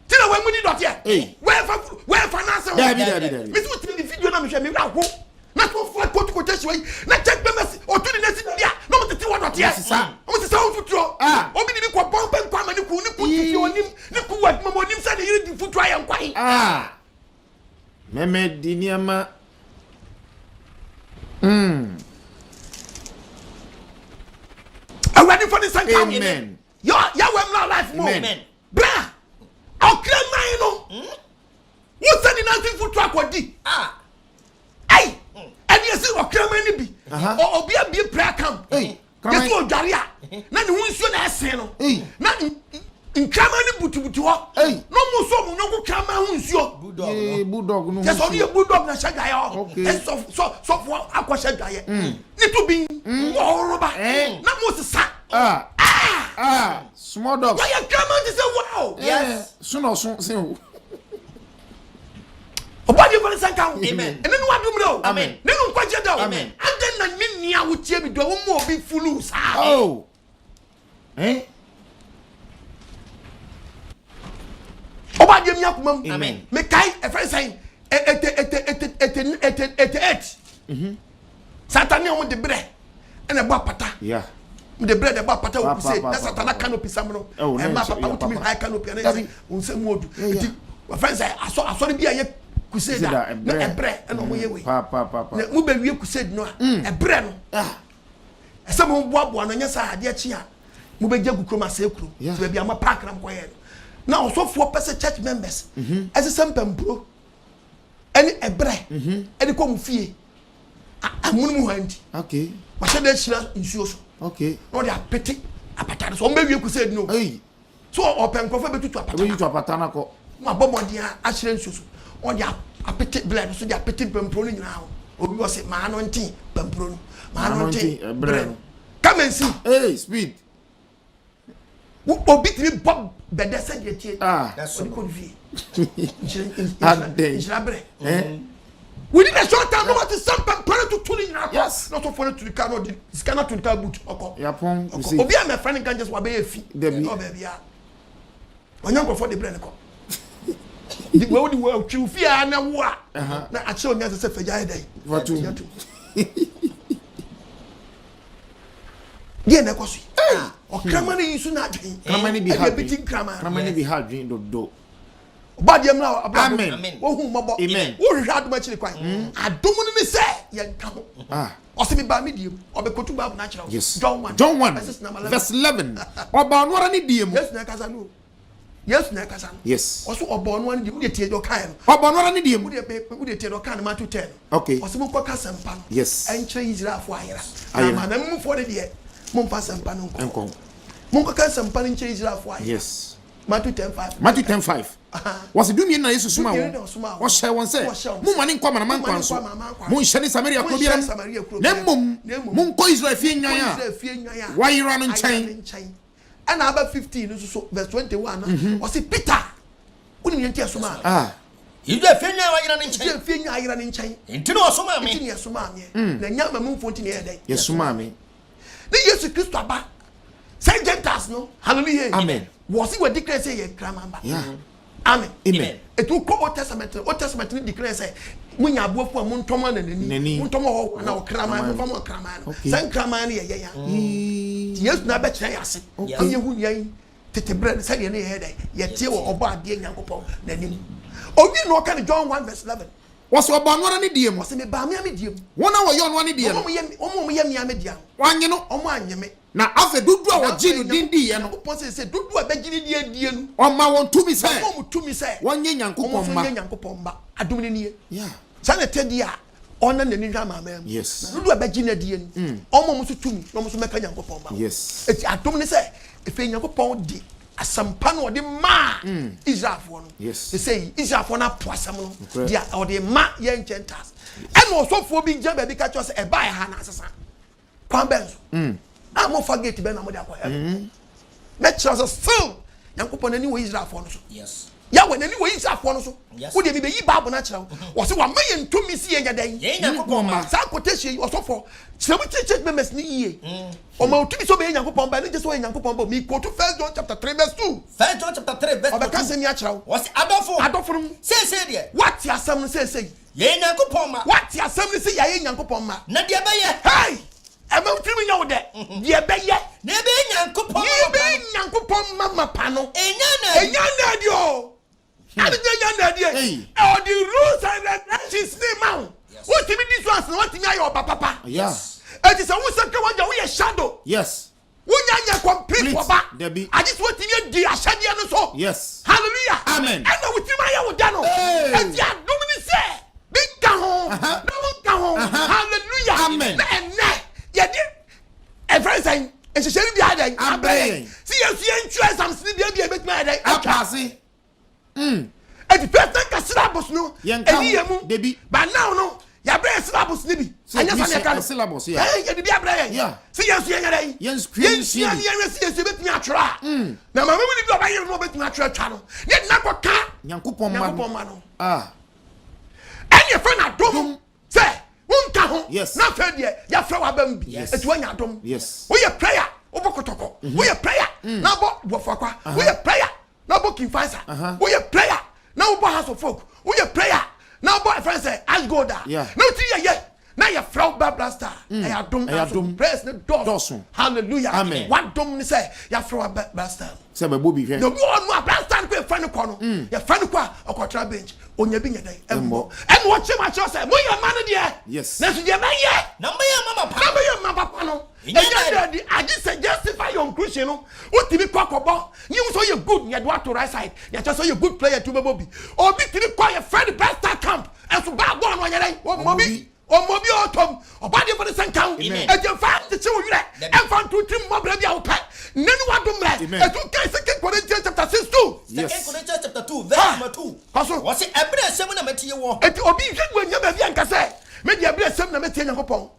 Ti na wɔn mu di dɔteɛ. Ei. Wɔɛfa wɔɛfa nan ase ho. Dabi dabi dabi. Mesi wo tiri video na mehwɛ me wura ho. Na so fa quote quotation yi na church members otu ne nasi bia na ɔmo tete wɔ dɔteɛ. Sisa. Ɔmo sisa wɔn mfuturo. Ah. Obi de bi kɔ bɔn pɛ nkɔ ama ne kun ne kun ti fi onim ne kun wɔ adwuma mu onim sɛ ne yere di mfuturo ayɛ nkwan. Ah. Mɛmɛ di nneɛma. Awurade fɔ ne nsa nka wo. Amen. Yɛ yɛwɔ mmra life mu. Amen. Bra ɔkra man no. Wosɛ ne nansi mfuturo akɔdi. Ah. Ayi ɛni esi ɔkraman ni bi. Aha. Obi abie prayer camp. Ei, kraman. Yɛsi odware a na ne ho nsuo na ɛsen no. Ei. Na nkraman ni butubutu hɔ. Ei. Na ɔmo nso ɔmo nyɔnko kraman ho nsuo. Bulldog Yee, no. bulldog no. Kyɛ sɛ ɔno yɛ bulldog na hyɛ dwaeɛ hɔ. Okay. Ɛsɛ sɔfo sɔ sɔfo akɔhyɛ dwaeɛ. Ne to bi wɔhoro ba. Eh. Na mo sisa. Ah. Ah. Ah. Small dogs. Wɔyɛ kraman ti sɛ wow. Yes. So na ɔso sen wo. Ɔbɔ de fɔlɔ sanka ho. Amen. Ɛne no wadum dɛ o. Amen. Ne no nkwagye dɛ o. Amen. Adɛn na ne nua wotie mi dɔ wo mu obi fulu saa. Oh. Eh? Ɔbɔ adeɛ mi akoma mu. Amen. Mekae ɛfɛn sɛn ete ete ete ete ete ete eight. Satan ne ɔmo de brɛ ɛna ɛbɔ apata. Yeah. Mo de brɛ de ɛbɔ apata wɔ Pa, kuse pa, na pa, Satan pa, na canopy sam no. Oh, na Ɛma nkyɛ- papa yeah, wotumi papa. high canopy ɛna Dabi. ɛsɛ nsɛm mu odu. Yeah, yeah. Nti wɔfɛn sɛ asɔ asɔre bi a yɛ kuse da Da, na ɛbrɛ. ɛbrɛ ɛna ɔmo yɛ wei. Pa pa pa pa. Na mo bɛ wie kuse no a ɛbrɛ no. Ah. Ɛsɛ mo boaboa no nyɛ saa adeɛ kye a mo bɛ gye gu kurom asɛe kurom. Yeah. Ti baabi a mo paaki na mo kɔ yɛ no. Na ɔsɔfoɔ pɛ sɛ church members ɛsɛ sɛ mpampuro ɛne ɛbrɛ ɛde kɔ mo fie amunu mu hɔ nti Okay. wahyɛ dɛ ahyira nsuo so Okay. na ɔde apete apata no so ɔmo bɛ wie kuse no Hey. so ɔpɛ nkurɔfoɔ bɛtutu apata Ebe yi to apata na kɔ. mo abɔ mmɔden a ahyerɛ nsuo so ɔde apete blɛ no so de apete mpampuro no nyinaa ho obi wɔ se maa no nten mpampuro no maa no nten brɛ no come and see. Hey, speed. Obi tumi bɔ bɛdɛ sɛdeɛ tie Ah. ɔde kɔ ne fie Adɛn. nhyira berɛ Eh? within a short time no wate sɛ mpampuro no tutu ne nyinaa kɔ Yes. na ɔsɔfoɔ no tumi ka na ɔde sika no ato ne kaa boot ɔkɔ Yapɔn ɔkɔ kuse. obi a mɛfrɛ ne nka nkyɛ sɛ wabɛyɛ fi Dabi. ɔ baabi a ɔnyɛ nkurɔfoɔ de brɛ ne kɔ wei wode wɔtwiw fie a na wo a na akyerɛ onya sɛ sɛ fagya yɛ dɛn Fatu. Fagya to. Deɛ na ɛkɔ so yi ɔkraman no yi so na adwen Kraman no bi ɛde ha ebi ti adwen. nkraman Kraman no bi ha adwen dodo. ɔba adeɛ mmerɛ abrabɔ Amen. Amen. wohu mmɔbɔ Amen. wohwehwɛ adom akyiri kwan adom no ne sɛ yɛnka ho Ah. ɔsɛ mebaa me die mu ɔbɛkɔtu baabu no akyerɛ wo Yes. John 1 John 1 verses number 11. verse 11. Ɔba ɔno ara ne die mu. Yesu na ɛkasa no o. Yesu na ɛkasa no Yes. ɔso ɔbɔ ɔno ano die mu wode tie deɛ ɔkaeɛ no Ɔba ɔno ara ne die mu. wode tie deɛ ɔkae no Matthew 10 no Okay. ɔsɛ monkɔka asɛmpa no Yes. ɛnkyerɛ Israelfoɔ ayera na Ayera. amanamufoɔ no deɛ momfa asɛmpa no nkɔ Nkɔ. monkɔka asɛmpa no nkyerɛ Israelfoɔ ayera Yes. Matthew 10 5 Matthew 10 5. Wɔsi dumien na Yesu soma Dumien wɔn. na ɔsomaa wɔn. Ɔhyɛ wɔn sɛ, Ɔhyɛ wɔn sɛ, Mommane nkɔ amanaman mommane kwan nkɔ so. amanaman kwan so. Monhyɛne Samaria kuro Monhyɛne biara mu. Samaria kuro Na biara mmom, mu. Na mmom, monkɔ Israel fie nnwan Monkɔ a Israel fie nnwan a wɔayera no ayera nkyɛn. ne nkyɛn. Ɛna aba 15 no nso so verse 21 no ɔse Peter wonim yɛn nti ɛsomaa me. Ah. Israel fie nnwan a wɔayera no nkyɛn. Israel fie nnwan a ayera no nkyɛn. Nti na ɔsomaa me. Nti na yɛsomaa meɛ. Na ɛnyɛ amammufoɔ nti na yɛyɛ dɛn? Yɛsomaa me. Ne Yesu Kristo aba sɛ Gentiles no. Hallelujah. Amen. Wɔsi wɔ declare sɛ yɛ nkraman ba. Yeah. Amen. Amen. Etu kɔ Old Testament no, Old Testament no declare sɛ mo nya aboafo a mo ntɔm ananani, Nani. mo ntɔm ɔhɔho anaa ɔkraman, mo nfa mo ɔkraman no. Okay. Sɛ nkraman no yɛ yɛn a. Nti Yesu na abɛkyerɛ yɛn ase. Okay. Ama yɛhu yɛn tete berɛ no sɛdeɛ ne yɛyɛ dɛ yɛteɛ wɔ ɔbɔ adeɛ Nyankopɔn n'anim. Owie na ɔka no John 1 verse 11. Wɔsi ɔbɔ ɔno ara ne deɛ mu. Wɔsi mebaa mea me deɛ mu. Wɔn a wɔyɛ ɔno ara ne deɛ no. Wɔn a wɔyɛ mea me deɛ no. Wɔanye no. Wɔn anye me. Na afei dodoɔ a wɔgye no din diiɛ no. Nyankopɔn sɛ sɛ dodoɔ a bɛgye ne din adie no. Ɔma wɔn tumi sɛ. Ɔma wɔn tumi sɛ. Wɔnyɛ Nyankopɔn mma. Wɔn nso nyɛ Nyankopɔn mma. Adom no nie. Yeah. Saa na ɛtɛ deɛ a ɔna n'ani hwɛ amanaman mu. Yes. Na dodoɔ a bɛgye no adie no. Ɔma wɔn nso tumi na wɔn nso mɛka Nyankopɔn mma. Yes. Eti adom ne sɛ efei Nyankopɔn de. Asɛmpa no ɔde maa Israelfoɔ no. Yes. Sɛ Israelfoɔ no apo asɛm no, Nokorɛ. deɛ ɔde ma yɛn Gentiles. Ɛna ɔsɔfoɔ bi gyina baabi ka kyerɛ sɛ ɛbaa ɛha na asesa. Kwan bɛn so? A mofa gate bɛn na mode akɔ heaven? Mɛkyerɛ sɛ still Nyankopɔn n'ani wɔ Israelfoɔ no so. Yes. Yahweh n'ani wɔ Israelfoɔ no so. Yes. Wo deɛ mebɛyi Bible no akyerɛ wo. Ɔse wama yɛn tumi si yɛnyɛ dɛn? Yɛn Nyankopɔn ma. Saa quotation yi ɔsɔfoɔ kyerɛ mu kyerɛ church members no yie. Ɔma wo tumi sɛ ɔbɛyɛ Nyankopɔn ba, ɛno nkyɛ sɛ ɔyɛ Nyankopɔn ba o. Me quote First John chapter 3 verse 2. First John chapter 3 verse Ɔbɛka 2. asɛm yi akyerɛ wo. Wɔsi adɔfo. Adɔfo no mu. Seesei deɛ. Woate asɛm no seesei. Yɛn Nyankopɔn ma. Woate asɛm no sɛ yɛayɛ Nyankopɔn mma. Na deɛ ɛbɛyɛ. Hey! Ɛma wo tirim nyɛ wo dɛ. Deɛ ɛbɛyɛ. Na ɛbɛyɛ Nyankopɔn ma Deɛ mapa ɛbɛyɛ no. Nyankopɔn mma mapa no. Ɛnya na adi. Ɛnya na adi o. Ade nyɛ nya na adi. Hey. Ɔde rules and regulations ne ma wo. Wotumi di so ansa na woatumi ayɛ ɔba papa. Yeah. Eti sɛ wo nsa ka w'agya woyɛ shadow. Yes. Wonya nyɛ complete Complete. ɔba. Dabi. Agye sɛ woatumi adi ahyɛdeɛ no so. Yes. Hallelujah. Amen. Ɛna wo tirim ayɛ wo dɛ no. Hey. Eti adom ne sɛ bi nka ho. Na wo nka ho. Hallelujah. Amen. Na ɛnɛ yɛde ɛfrɛ sɛn nhyehyɛ no bi ayɛ dɛn Abrɛ yɛn. Si yɛn so yɛntwerɛ exams no bi a bi a ebɛtumi ayɛ dɛn atwa. Apaase. Eti first na nka syllabus no Yɛnka ɛni ho. yɛ mu. Dabi. But now no yɛabrɛ yɛ syllabus no bi. Sɛ Ɛnyɛ yɛtumi sa ne yɛka sua no. syllabus, yeah. Ɛn yɛde bi abrɛ yɛn. Yeah. Si yɛn so yɛnyɛ dɛn. Yɛnsua Yɛnsua bi. ne yɛnhwɛ si yɛn so yɛbɛtumi atwerɛ a. Na maame mu ni bi a ɔbɛyere no ɔbɛtumi atwerɛ atwa no. Ne yɛde no akɔka Nyankopɔn ma no. Nyankopɔn ma no. Ah. Ɛne yɛfrɛ no adom sɛ wonka ho. Yes. Na afei deɛ yɛafrɛ w'aba mu bi. Yes. Eti woanya adom. Yes. Woyɛ prayer wobɔ kɔtɔkɔ. Woyɛ prayer na wobɔ Boafoakwa. Woyɛ prayer na wobɔ King Faisal. Woyɛ prayer na wobɔ House of Folk. Woyɛ prayer na wobɔ ɛfrɛ sɛ Ash Gold a. Yeah. Na wotiri yɛ yɛ na yɛfrɛ wo ba Blaster. Ɛyɛ adom. Ɛyɛ adom. Prayers ne dɔɔso. Dɔɔso. Hallelujah. Amen. W'adom ne sɛ yɛafrɛ wo aba Blaster. Sɛ bɛbɔ bi hwɛ. Na obi wɔ hɔ no a Blaster no kɔ yɛfrɛ no kɔ no. Yɛfrɛ no kɔ a ɔkɔtra bench. Onya bi nyɛ dɛn ɛmmɔ. Ɛna ɔkyerɛ mu akyerɛ sɛ moyɛ mma no deɛ. Yes. Nanso deɛ ɛbɛyɛ. Na moyɛ mma mapa. Na moyɛ mma papa no. Ɛnyɛ Ɛnyɛ dɛ. dɛ agye sɛ justify your inclusion no. Wotumi kɔ akɔbɔ. Ne hu sɛ ɔyɛ good yɛde wato right side. Yɛkyerɛ sɛ ɔyɛ good player tu bɛbɔ bi. Obi tumi kɔ yɛfrɛ no best star camp. Ɛnso baa bɔɔl no ɔnyɛ dɛn. Ɔmmɔ bi. Ɔmmɔ bi ɔtɔm. Ɔba deɛ fɔ ne sɛ nka ho. Amen. Ɛgye mfa nkyekye wo werɛ. Dabi. Ɛmfa nto tirim mmɔ berɛ bi a wopɛ. Nne ne wadom mmerɛ. Amen. Ɛtu kae Second Corinthians chapter 6 2. Yes. Second Corinthians chapter 2 verse Ah. number 2. Kɔ so. Wɔsi ɛbrɛ ɛsɛm na mɛtie wɔ. Eti obi hwɛ mu anya baabi anka sɛ me deɛ berɛ sɛm na mɛtie Nyankopɔn.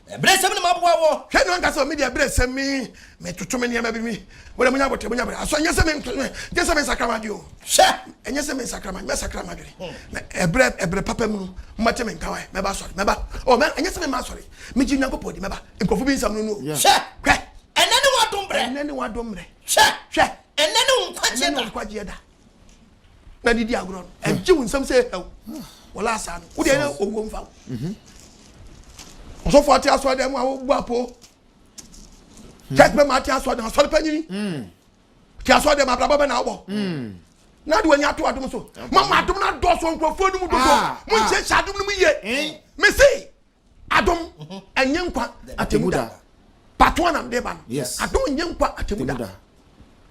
Ɛbrɛ ɛsɛm na maboa wɔ. Hwɛ no anka sɛ me deɛ berɛ sɛm me metoto me nneɛma bi mi. Wode munya abotrɛ munya abotrɛ. Aso ɛnyɛ sɛ me nyɛ sɛ me nsakra m'adwene o. Hwɛ. Ɛnyɛ sɛ me nsakra m'adwene mɛsakra m'adwene. Na ɛbrɛ ɛbrɛ papa mu no mobɛte me nka wae mɛba asɔre mɛba. Oh mɛ ɛnyɛ sɛ mema asɔre. Megye Nyankopɔn di mɛba. Nkurɔfo bi nsɛm no no o. Yeah. Hwɛ. Hwɛ. Ɛnɛ ne wadom brɛ. Ɛnɛ ne wadom mmerɛ. Hwɛ. Hwɛ. Ɛnɛ ne wo nkwagyeɛ Ɛnɛ ne da. wo nkwagyeɛ da. Na didi agorɔ no ɛgye wo nsɛm sɛ ɛhɛw. Wɔla asa no. Wo deɛ ɛnɛ owuo mfa wo. Ɔsɔfo ate asɔre dɛm a wobu apo. Church member ate asɔre dɛm asɔre panyini. Te asɔre dɛm abrabɔ bɛ na wobɔ. Na de w'ani ato adom so. Mama adom no adɔɔso nkurɔfoɔ no mu dodo. Ah, Mo nhyehyɛ adom no mu yie. Eh. Mese adom ɛnyɛ nkwa atemu da. da. Pato anam de ba no. Yes. Adom nyɛ nkwa atemu da. Temu da.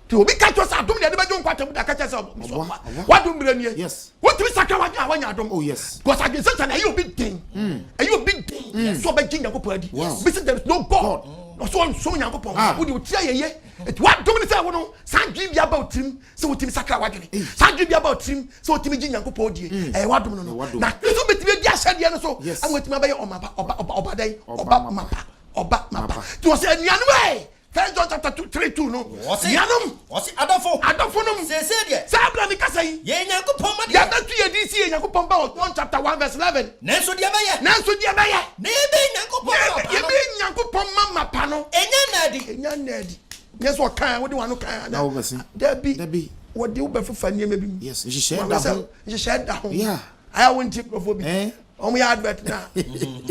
Nti obi ka kyerɛ sɛ adom deɛ de bɛgye nkwa atemu da ka kyerɛ sɛ Ɔboa, ɔboa. wadom mmerɛ nie. Yes. Wotumi sakra wadwene a wanya adom. Oh, yes. Because adwensɛsɛ na ɛyɛ obi den. Ɛyɛ obi den. Sɛ ɔbɛgye Nyankopɔn adi. Wow. Bi sɛ there is no God. God. Na ɔsɛ ɔnsom Nyankopɔn. Ah. Wode otia yɛyɛ. Eti wadom ne sɛ wo no saa adwene bi aba wo tirim sɛ wotumi sakra wadwene. Saa adwene bi aba wo tirim sɛ wotumi gye Nyankopɔn die. Ɛyɛ wadom no no. Ɛyɛ wadom. Na Kristo bɛtumi adi ahyɛdeɛ no so. Yes. Ama watumi abɛyɛ ɔmapa ɔba ɔba ɔba dɛn? Ɔba Ɔba mapa. mapa. Ɔba mapa. Mapa. Nti wɔ sɛ anuanom ɛ First John chapter 2 3 2 no. Wɔsi. Nuanom Wɔsi adɔfo. adɔfo nom Seesei deɛ. saa abira mi kasa yi. Yɛn Nyankopɔn ma deɛ. Yɛbɛto yɛ din si yɛ Nyankopɔn ba wɔ John chapter 1 verse 11. Nanso deɛ bɛyɛ. Nanso deɛ bɛyɛ. Na yɛbɛyɛ Nyankopɔn ma papa no. Yɛbɛyɛ Nyankopɔn ma mapa no. Ɛnyɛ na adi. Ɛnya nna adi. Nyɛ sɛ ɔkan a wode w'ano kan a. Na wobɛse. Dabi. Dabi. Wɔde wobɛfefa nneɛma bi mu. Yes, nhyehyɛe Wɔn da sɛ ho. Nhyehyɛe da ho. Yeah. Ayɛ a wontie nkurɔfoɔ bi. Eh? Wɔn yɛ advert na.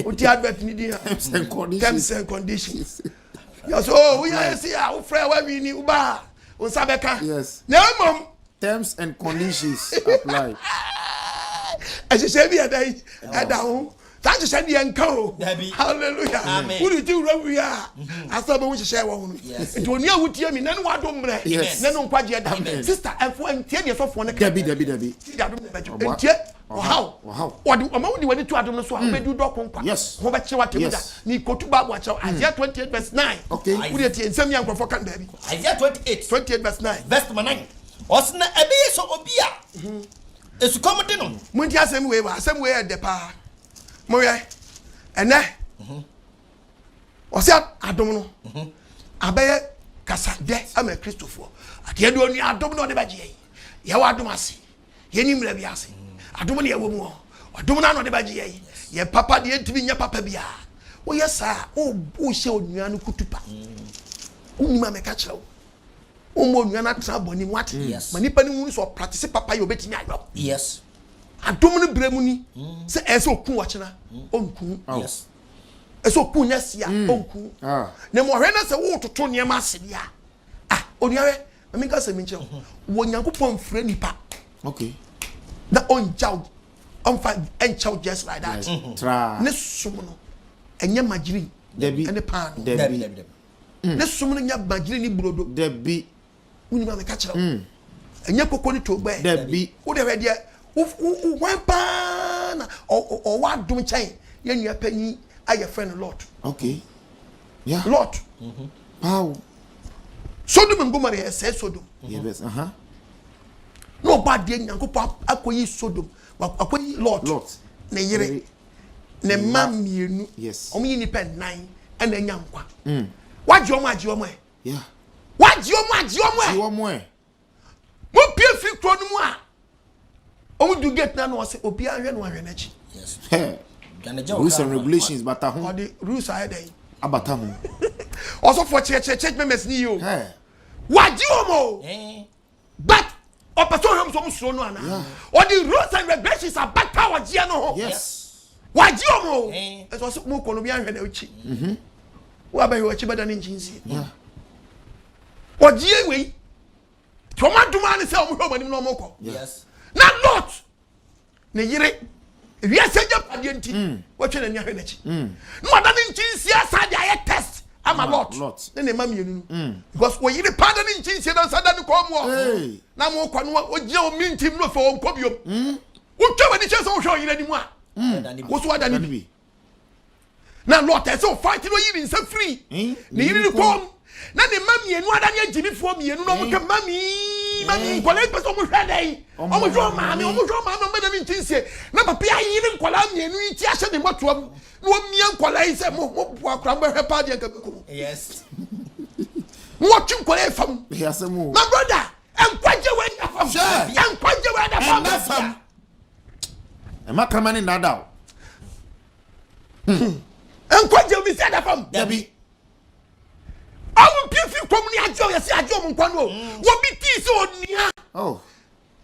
Wotie advert ni din a. Terms and conditions. Terms and conditions. Yɛ so oh woyɛ esi a wofrɛ wawi ni woba a wo nsa bɛka. Yes. Na mmom Terms and conditions apply. ɛhyehyɛ bi ɛda yi ɛda ho. Saa nhyehyɛ deɛ nka o. Dabi. Hallelujah. Amen. Wode ti wura wie a asɛ bɛhu hyehyɛ wɔ ho no. Yes. Nti onua a wotie mi na ne wado mmerɛ. Yes. Na ne nkwagyeɛ da. Amen. Sister ɛfo ntie deɛ sɔfoɔ no ka. Dabi dabi dabi. Ti de adom na bɛgye. Ɔboa. Ntie. Ɔhaw. Ɔde ɔma wodi w'ani to adom no so a, wobɛdi dɔ ko nkwa. Ho bɛkyerɛ w'atemmu da. Ne kotu Bible akyerɛw Isaiah 28 verse 9. Wode tie nsɛm yi a nkurɔfoɔ ka no baabi. Isaiah 28. 28 verse 9. Verse number 9. Ɔse na ɛbɛyɛ sɛ obi a esukɔm de no. Montie asɛm wei wa, asɛm wei yɛ dɛ paa. Monhwɛ, ɛnɛ, ɔse adom no abɛyɛ kasadɛ ama Kristofoɔ. Adeɛ deɛ onua adom na ɔde bɛgye yɛn. Yɛwɔ adom ase. Yɛnni mmara bi ase. Adom na yɛwɔ mu hɔ. Ɔdom no ano de bɛgye yɛn. Yɛn papa deɛ ntumi nyɛ papa biara. Woyɛ saa a, wohyɛ onua no kutupa. Wonim a meka kyerɛ wo. Womma onua no atena bɔne mu wate. Ma nipa no hunu sɛ ɔpratese papa yɛ obetumi ayɔ. Yes. Adom no berɛ mu ni sɛ ɛyɛ sɛ oku ɔkyena ɔnku. Yes. Ɛsɛ oku nyɛ sia ɔnku. Na mmom ɔhwɛ na sɛ wototo nneɛma ase deɛ a, ah onua hwɛ Ma menka asɛm bi nkyerɛ wo. Wɔ Nyankopɔn mfrɛ nipa. Okay. Na ɔngya wo, ɔmfa ɛnkyɛ wo just like that. Tra. Ne som no, ɛnyɛ magyiri Dabi. ɛne paano. Dabi. Dabi. Ne som no nyɛ magyiri ne burodo. Dabi. Wonim a meka kyerɛ wo. Ɛnyɛ koko ne togbɛɛ. Dabi. Wo deɛ hwɛ deɛ, wo wo hwan paa na ɔwɔ adom kyɛn yɛn nua panyin a yɛfrɛ no Lot. Okay. Yeah. Lot. Wow. Sodom and Gomorrah yɛ sɛ Sodom. Yes, uh-huh. Na ɔba adeɛ Nyankopɔn akɔyi Sodom, akɔyi Lot, Lot. ne yere, ne mma mmienu. Yes. Wɔn yɛ nipa nnan ɛna anya nkwa. Wagye wɔn agye wɔn ɛ. Yeah. Wagye wɔn agye wɔn ɛ. Gye wɔn ɛ. Mo pie firi kuro no mu a, wɔn du gate na na ɔsɛ obiara hwɛ no ahwɛ n'akyi. Yes. Rules and regulations bata ho. Ɔde rules ayɛ dɛ. Abata ho. Ɔsɔfoɔ kyerɛkyerɛ church members ni yie o. Wagye wɔn o. But ɔpɛ sɛ ɔhwɛ mu sɛ ɔmo suro no anaa. Ɔde rules and regulations abata ɔgyeɛ no ho. Yes. Wagye wɔn o. Ɛsɛ ɔsɛ mo kɔ no obiara nhwɛ n'akyi. Wo abɛhwɛ w'akyi bɛda ne nkyinsie. Ɔgyeɛ wei. Nti wɔn adom ara ne sɛ wɔn hwɛ wɔn anim na wɔn kɔ. Na Lot ne yere wiase agyapadeɛ nti mm. wɔtwe n'ani ahwɛ n'akyi mm. na wada ne nkyinsia saa de ayɛ test ama Lot ne ne mma mmienu no mm. because wɔyere paa da ne nkyinsia na nsa da ne kɔn mu ɔ na mo kɔ no ogyina wɔn mi ntim no fɛ wɔn kɔ biom wotwa w'ani kyerɛ sɛ wohwɛ ɔyere anim a woso ada ne bi. Na Lot ɛsɛ ɔfight na ɔyi ne nsa firi ne yere no kɔn mu na ne mma mmienu adane agyimifoɔ mmienu na wɔka mami mami nkwadaa yi pɛ sɛ wɔhwɛ dɛn wɔhwɛ wɔn maame wɔhwɛ wɔn maame wɔn bɛda ne nkyinsie na papa yi ayere nkwadaa mmienu yi ti ahyɛ ne mmɔtoa mu na wɔmia nkwadaa yi sɛ mo mo boa koraa mo bɛhwɛ paa deɛ nka bɛkɔ mu yes na wɔtwe nkwadaa yi fam my brother nkwagye wɔ ɛda fam nkwagye wɔ ɛda fam ɛma kraman ne nnaadaa o. Hmm. Nkwagye omi si ada fam. Dabi. Ɔmo mpie fi kɔm ni agye ɔyɛ si agye ɔmo nkwa no o. Hmm. Wɔbi tii sɛ onua. Oh.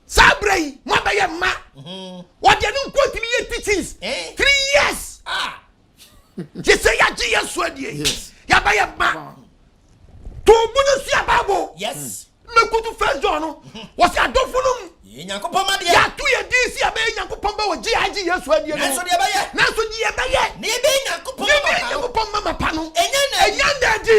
Saa abirɛ yi mo abɛyɛ mma. Hmm. Wɔde ɛno nko tumi yɛ teachings. 3 years. Ah. Gye sɛ yagye yɛ so adie. Yabɛyɛ mma. Tuubu no sua Bible. Yes. Mekutu First John no. Wɔsi adɔfo no mu. Nyankopɔn ma deɛ. Yɛato yɛ din si yɛbɛyɛ Nyankopɔn bɛ wɔ gye agye Yesu adie no. Nanso deɛ ɛbɛyɛ. Nanso deɛ ɛbɛyɛ. Na yɛbɛyɛ Nyankopɔn ma pa no. Nyankopɔn ma pa no. Ɛnyɛ nna adi. Ɛnyɛ nna adi.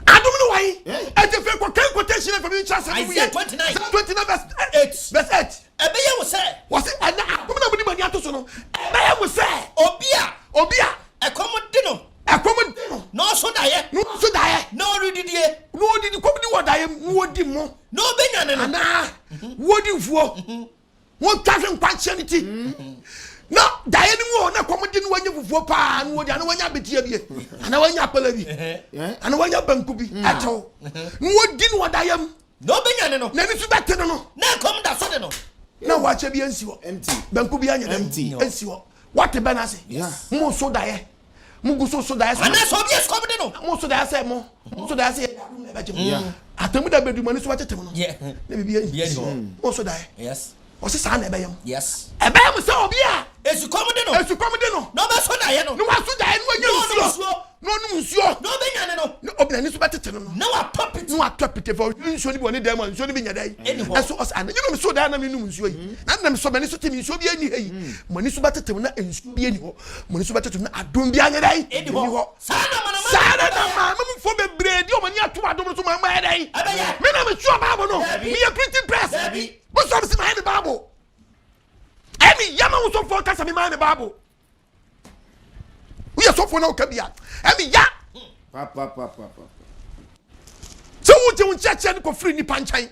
Adom no wɔyi. Ɛti fɛ kɔ kan quotation fɛ mi nkyɛn asɛm mu yɛ. Isaiah 29. Isaiah 29 verse 8. Verse 8. Ɛbɛyɛ wo sɛ. Wɔsi ɛnɛ adom na mo di mo ani ato so no. Ɛbɛyɛ mo sɛ. Obi a. Obi a. Ɛkɔm de no. Ɛkɔm de no. Na ɔso daeɛ. Na ɔso daeɛ. Na ɔredidie. Na ɔdidi kɔm de wɔ daeɛ mu na ɔdi mo. Na ɔbɛnyane no. Anaa wɔdi nfuo. Wɔtwa hwe nkwankyerɛ ne ti. Na daeɛ no mu ɔ na kɔm de no wanya fufuo paa na wɔdi ana wanya abeteɛ bi ana wanya apɛlɛ bi ana wanya banku bi ɛtew na wɔdi no wɔ daeɛ mu. Na ɔbɛnyane no. N'ani so bɛte no no. Na ɛkɔm da so de no. Na wakyɛ bi ansi hɔ. Banku bi anyɛ dɛ ansi hɔ. Wate bɛ no ase. Mo so daeɛ. Mo gu so so daeɛ sɛ. Anaasɛ obi esukɔm de no. Mo so daeɛ sɛ mo. Mo so daeɛ sɛ yɛ adum na ɛbɛgye mo. Atemu da bɛdu mo ani so bɛtete mo no. Na biribi ansi hɔ. Mo so daeɛ. Ɔse saa na ɛbɛyɛ mo. Ɛbɛyɛ mo sɛ obi a. Esukɔm de no. Esukɔm de no. Na ɔbɛso daeɛ no. Na waso daeɛ no wanya nsuo. Na ɔnom nsuo. Na ɔbɛnyane no. Na ɔbi n'ani so bɛtete no no. Na watɔ pete. Na watɔ pete fɛ ɔhwɛ nsuo no bi wɔ ne dan mu a nsuo no bi nya dɛ. Ɛni hɔ. Ɛso ɔsɛ anadwo na meso daeɛ na menom nsuo yi. Na na mesɔ m'ani so te me nsuo bi ani ha yi. Mo ani so bɛtete mo na nsuo bi ani hɔ. Mo ani so bɛtete mo na adom bi anyɛ dɛ. Ɛni hɔ. Saa na amanaman Saa na na maame mufoɔ bebree di wɔn ani ato adom no so ma ɛyɛ dɛ. Ɛbɛyɛ. Me na mesua Bible no. Dabi. Meyɛ printing press. Dabi. Bosɔ. Mekasa mese mayɛ me Bible. Ɛyɛ me ya ma wo sɔfoɔ kasa me mayɛ me Bible. Woyɛ sɔfoɔ na woka bi a, ɛyɛ me ya. Sɛ wogye wo nkyerɛkyerɛ no kɔfiri nnipa nkyɛn,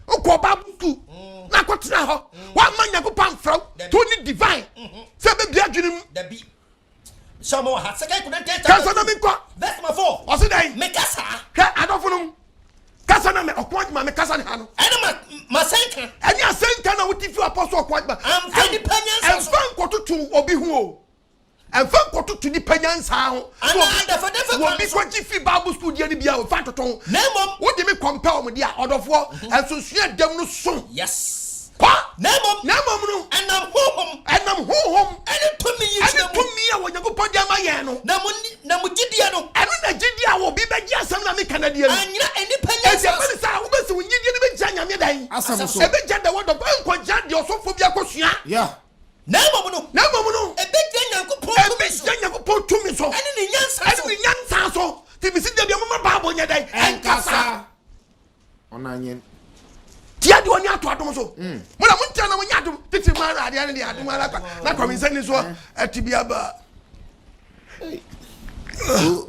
wokɔ Bible school na akɔtena hɔ, woamma Nyankopɔn amfrɛ wo, to ne divine sɛ bɛbia adwene mu. Kasa na menkɔ. Ɔse dɛn? Hwɛ adɔfo nom. Kasa na me ɔko adwuma me kasa ne ha no. Ɛne ma masɛnka. Ɛne asɛnka na wote fi apɔso ɔko adwuma. Amfa nipa nyansa so. Ɛmfa nkɔtoto obi ho o. Ɛmfa nkɔtoto nipa nyansa ho. Anaa dɛfɛdɛfɛ kwan so. Obi kɔgye fi Bible school deɛ no bi a ɔmfa ntoto ho. Na mmom. Wode me compare wɔn deɛ a, ɔdɔfoɔ, nsonsonoeɛ dɛm no so. Yes. Kɔ. Na mmom. Na mmom no. Ɛnam honhom. Ɛnam honhom. Ɛne tumi yikyerɛ Ɛne mu. tumi a Onyankopɔn de ama yɛn no. Na mo na mo gyidie no. Ɛno na gyidie a obi bɛgye asɛm no a meka no adie no. Annyina nnipa nyansa Enti ɛba so. ne saa a, wobɛsi wo gyidie no bɛgyina Nyame dɛn? Asɛm so. Ɛbɛgya the word of God, ɛnkɔgya deɛ ɔsɔfoɔ bi akɔsua. Yeah. Na mmom no. Na mmom no. Ɛbɛgyina Nyankopɔn tumi so. Ɛbɛgyina Nyankopɔn tumi so. Ɛne ne nyansa so. Ɛne ne nyansa so. Nti mesi da bia momma Bible nyɛ dɛn? Ɛnkasa. Ɔna Tia deɛ ɔne ato adom so. Mm. Mo na mo ntia na mo nyɛ adom. Titi mu ara adeɛ ne deɛ adom ara kwa. Na kwame nsa ni so ɛte bi aba.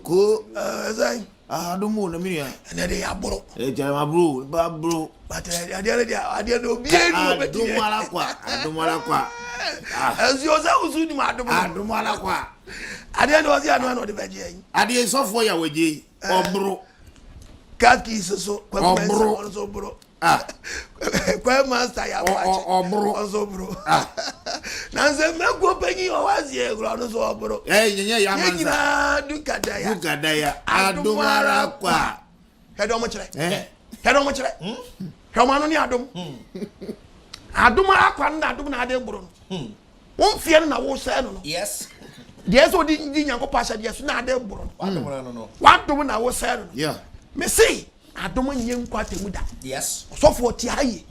Ko. Ɛsɛn. Adom o na mi nua. Ɛnɛ de yaboro. Ɛgya ma bro ba bro. But adeɛ ne deɛ adeɛ ne obi enu obeti. Adom ara kwa adom ara kwa. Ɛnso ɔsɛ wusu ni mu adom. Adom ara kwa. Adeɛ ne ɔsi ano ano ɔde bɛ gye yɛn. Adeɛ sɔfoɔ yɛ awɔgye yi ɔboro. Kakis so kwaku mɛnsa ɔno nso boro. Ah. Kwai master yɛ aboakye. Ɔboro. Ɔnso boro. Ah. Nanso mmakuo panyin ɔwɔ aseɛ kura ɔno nso ɔboro. Ɛyɛ nyɛ yɛ amansa. Yɛn nyinaa du kadaya. Du kadaya. Adum ara kwa. Hwɛ dɛ ɔmo kyerɛ. Hwɛ dɛ ɔmo kyerɛ. Hwɛ ɔmo ano ne adum. Adum ara kwa no na adum na ade boro no. Wo mfeɛ no na wosɛe no no. Yes. Deɛ ɛsɛ ɔde di Nyankopɔn ahyɛdeɛ so na ade boro no. Wadom na wosɛe no no. Yeah. Mese adom nyɛ nkɔ atemu da. Yes. Ɔsɔfoɔ te ha yie.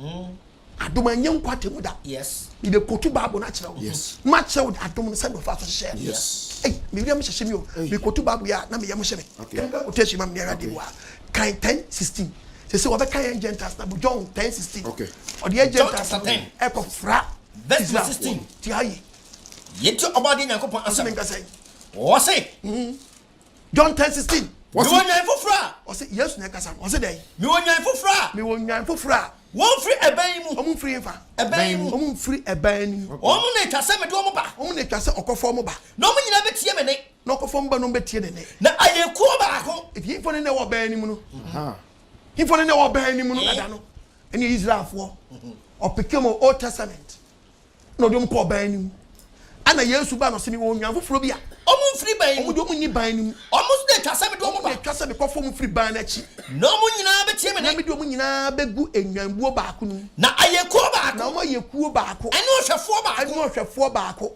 Adom anyɛ nkɔ atemu da. Yes. Mede kotu Bible no akyerɛ wo. Yes. Makyerɛ wo adom no sɛdeɛ ɔfa so hyehyɛ no. Yes. Ei, me yam hyehye me o. Mekotu Bible yi a na me yam hye me. Okay. Kenkan quotation ma me ne awurade mu a. Kan 10 16. Sese wɔbɛka yɛn Gentiles na John 10 16. Okay. Ɔde yɛn John Gentiles chapter 10. ɛkɔ fra Verse Israelfoɔ. 16. Te ha yie. Yɛntie Ɔbɔadeɛ Nyankopɔn Ɔse asɛm. menka sɛn? Ɔse. John 10 16. Mewɔ nnwan foforɔ a. Ɔse Yesu na ɛkasa no. Ɔse dɛn? Mewɔ nnwan foforɔ a. Mewɔ nnwan foforɔ a. Wɔmfiri ɛbɛn yi mu. Wɔn mfiri nfa. Ɛbɛn yi mu. Wɔn mfiri ɛbɛn yi mu. Wɔn na etwa sɛ mede wɔn ba. Wɔn na etwa sɛ ɔkɔfɔ wɔn ba. Na wɔn nyinaa bɛtie me nne. Na ɔkɔfɔ wɔn ba na wɔn bɛtie ne nne. Na ayɛ kuo baako. Eti hifo ne na ɛwɔ ɔbɛn no mu no. Hifo ne na ɛwɔ ɔbɛn no mu no dada no. Ɛne Israelfoɔ. Ɔpeke mu Old Testament. Na ɔde wɔn kɔɔ ban no mu. Ɛna Yesu baa na ɔse, Mewɔ nnwan foforɔ bi a. Wɔn mfiri ban no mu. Wɔn deɛ wɔn nni ban no mu. Wɔn nso deɛ ɛtwa sɛ mede wɔn ba. Wɔn deɛ ɛtwa sɛ mekɔfa wɔn firi ban no akyi. Na wɔn nyinaa bɛtie me nne. Na mede wɔn nyinaa bɛgu nnwanbuo baako no mu. Na ayɛ kuo baako. Na wɔn ayɛ kuo baako. Ɛne ɔhwɛfoɔ baako. Ɛne ɔhwɛfoɔ baako.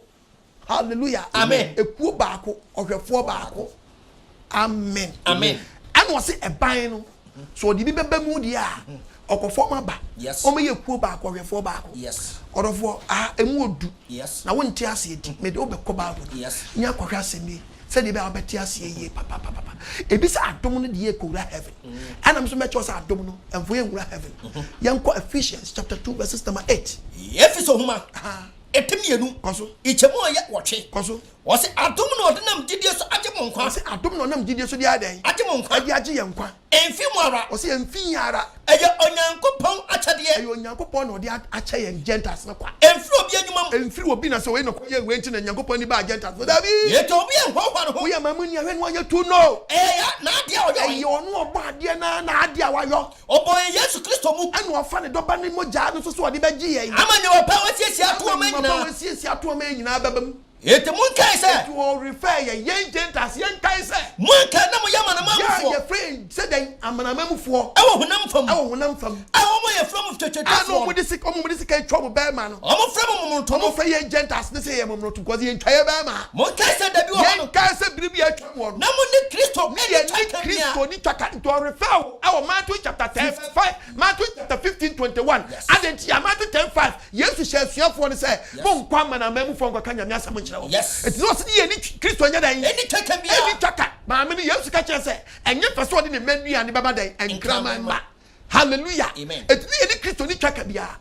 Hallelujah. Amen. Ekuo baako, ɔhwɛfoɔ baako. Amen. Amen. Ɛna ɔse ɛban no, sɛ ɔde bi bɛba mu deɛ a, ɔkɔfoɔ ma ba. Yes. Wɔn yɛ kuo baako, ɔhwɛfoɔ baako. Yes. Ɔdɔfoɔ, aha, emu odu. Yes. Na wonte aseɛ nti, mede wo bɛkɔ Bible no. Yes. Ne akɔhwɛ asɛm yi, sɛdeɛ ɛbɛyɛ a wobɛte aseɛ yie papapapa. Ebi sɛ adom no deɛ ɛkɔwura heaven. Ɛna me nso mɛkyerɛ wo sɛ adom no, ɛmfa yɛn nwura heaven. Yɛnkɔ Ephesians chapter 2 verses number 8. Efeso nhoma, Aha. eti mmienu, Kɔ so. nkyɛmu a ɔyɛ wɔtwe. Kɔ so. Ɔse adom na ɔde nam gyidie so agye mo nkwa. Ɔse adom na ɔnam gyidie so de ayɛ dɛn? Agye mo nkwa. Ɛde agye yɛn nkwa. Ɛmfi mo ara. Ɔse ɛmfi yɛn ara. Ɛyɛ Onyankopɔn akyɛdeɛ. Ɛyɛ Onyankopɔn na ɔde akyɛ yɛn Gentiles no kwa. Ɛmfiri obi anwuma mu. Ɛmfiri obi na sɛ wei na ɔkɔyɛɛ wei nti na Nyankopɔn ani baa Gentiles no. Dabi! Yɛtɔ obi ɛnhoahoa ne ho. Woyɛ ma mo nni ahwɛ na wanyɛ tu no. Ɛyɛ n'adeɛ a ɔyɔe. Ɛyɛ ɔno ɔbɔ adeɛ no ara n'adeɛ a wayɔ. Ɔbɔɔ yɛn Yesu Kristo mu. Ɛna ɔfa ne Dɔba no mogyaa no nso so ɔde bɛgye yɛn. Ama nneɛma pa a wasiesie ato ama Ama nneɛma pa a nyinaa. wasiesie ato ama yɛn nyinaa bɛba mu. Enti monkae sɛ. Enti ɔrefɛɛ yɛn, yɛn Gentiles, yɛnkae sɛ. Monkae na moyɛ amanaman Yɛn a mufoɔ. yɛfrɛ yɛn sɛ dɛn? Amanaman mufoɔ. Ɛwɔ honam fam. Ɛwɔ honam fam. A wɔn a yɛfrɛ mo twetiatwafoɔ. A na wɔn de sika, wɔn de sika atwa wɔn bɛrima no. Wɔfrɛ mo momonoto no. Wɔfrɛ yɛn Gentiles no sɛ yɛyɛ momonoto because yɛntwa yɛn bɛrima. Monkae sɛ da bi wɔ hɔ no. Yɛnkae sɛ bere bi a atwam wɔ no. Na mo ne Kristo Ne nni yɛn ne twaka biara. Kristo nni twaka. Nti ɔrefɛɛ wo ɛwɔ Matthew chapter 10 5, Matthew chapter 15 21. Yes. Adɛn nti a Matthew 10 5 Yesu hyɛɛ asuafoɔ no sɛ, Monkɔ amanaman mufoɔ nkɔka Nyame asɛm nkyerɛ wɔn. Yes. Enti na ɔse ne yɛne Kristo nyɛ dɛn? Ɛnni twaka biara. Ɛnni twaka. Maame no, Yesu ka kyerɛɛ sɛ, ɛnyɛ fɛ sɛ ɔde ne mma nnuane bɛma dɛn? Nkraman mma. Hallelujah. Amen. Enti ne yɛne Kristo nni twaka biara.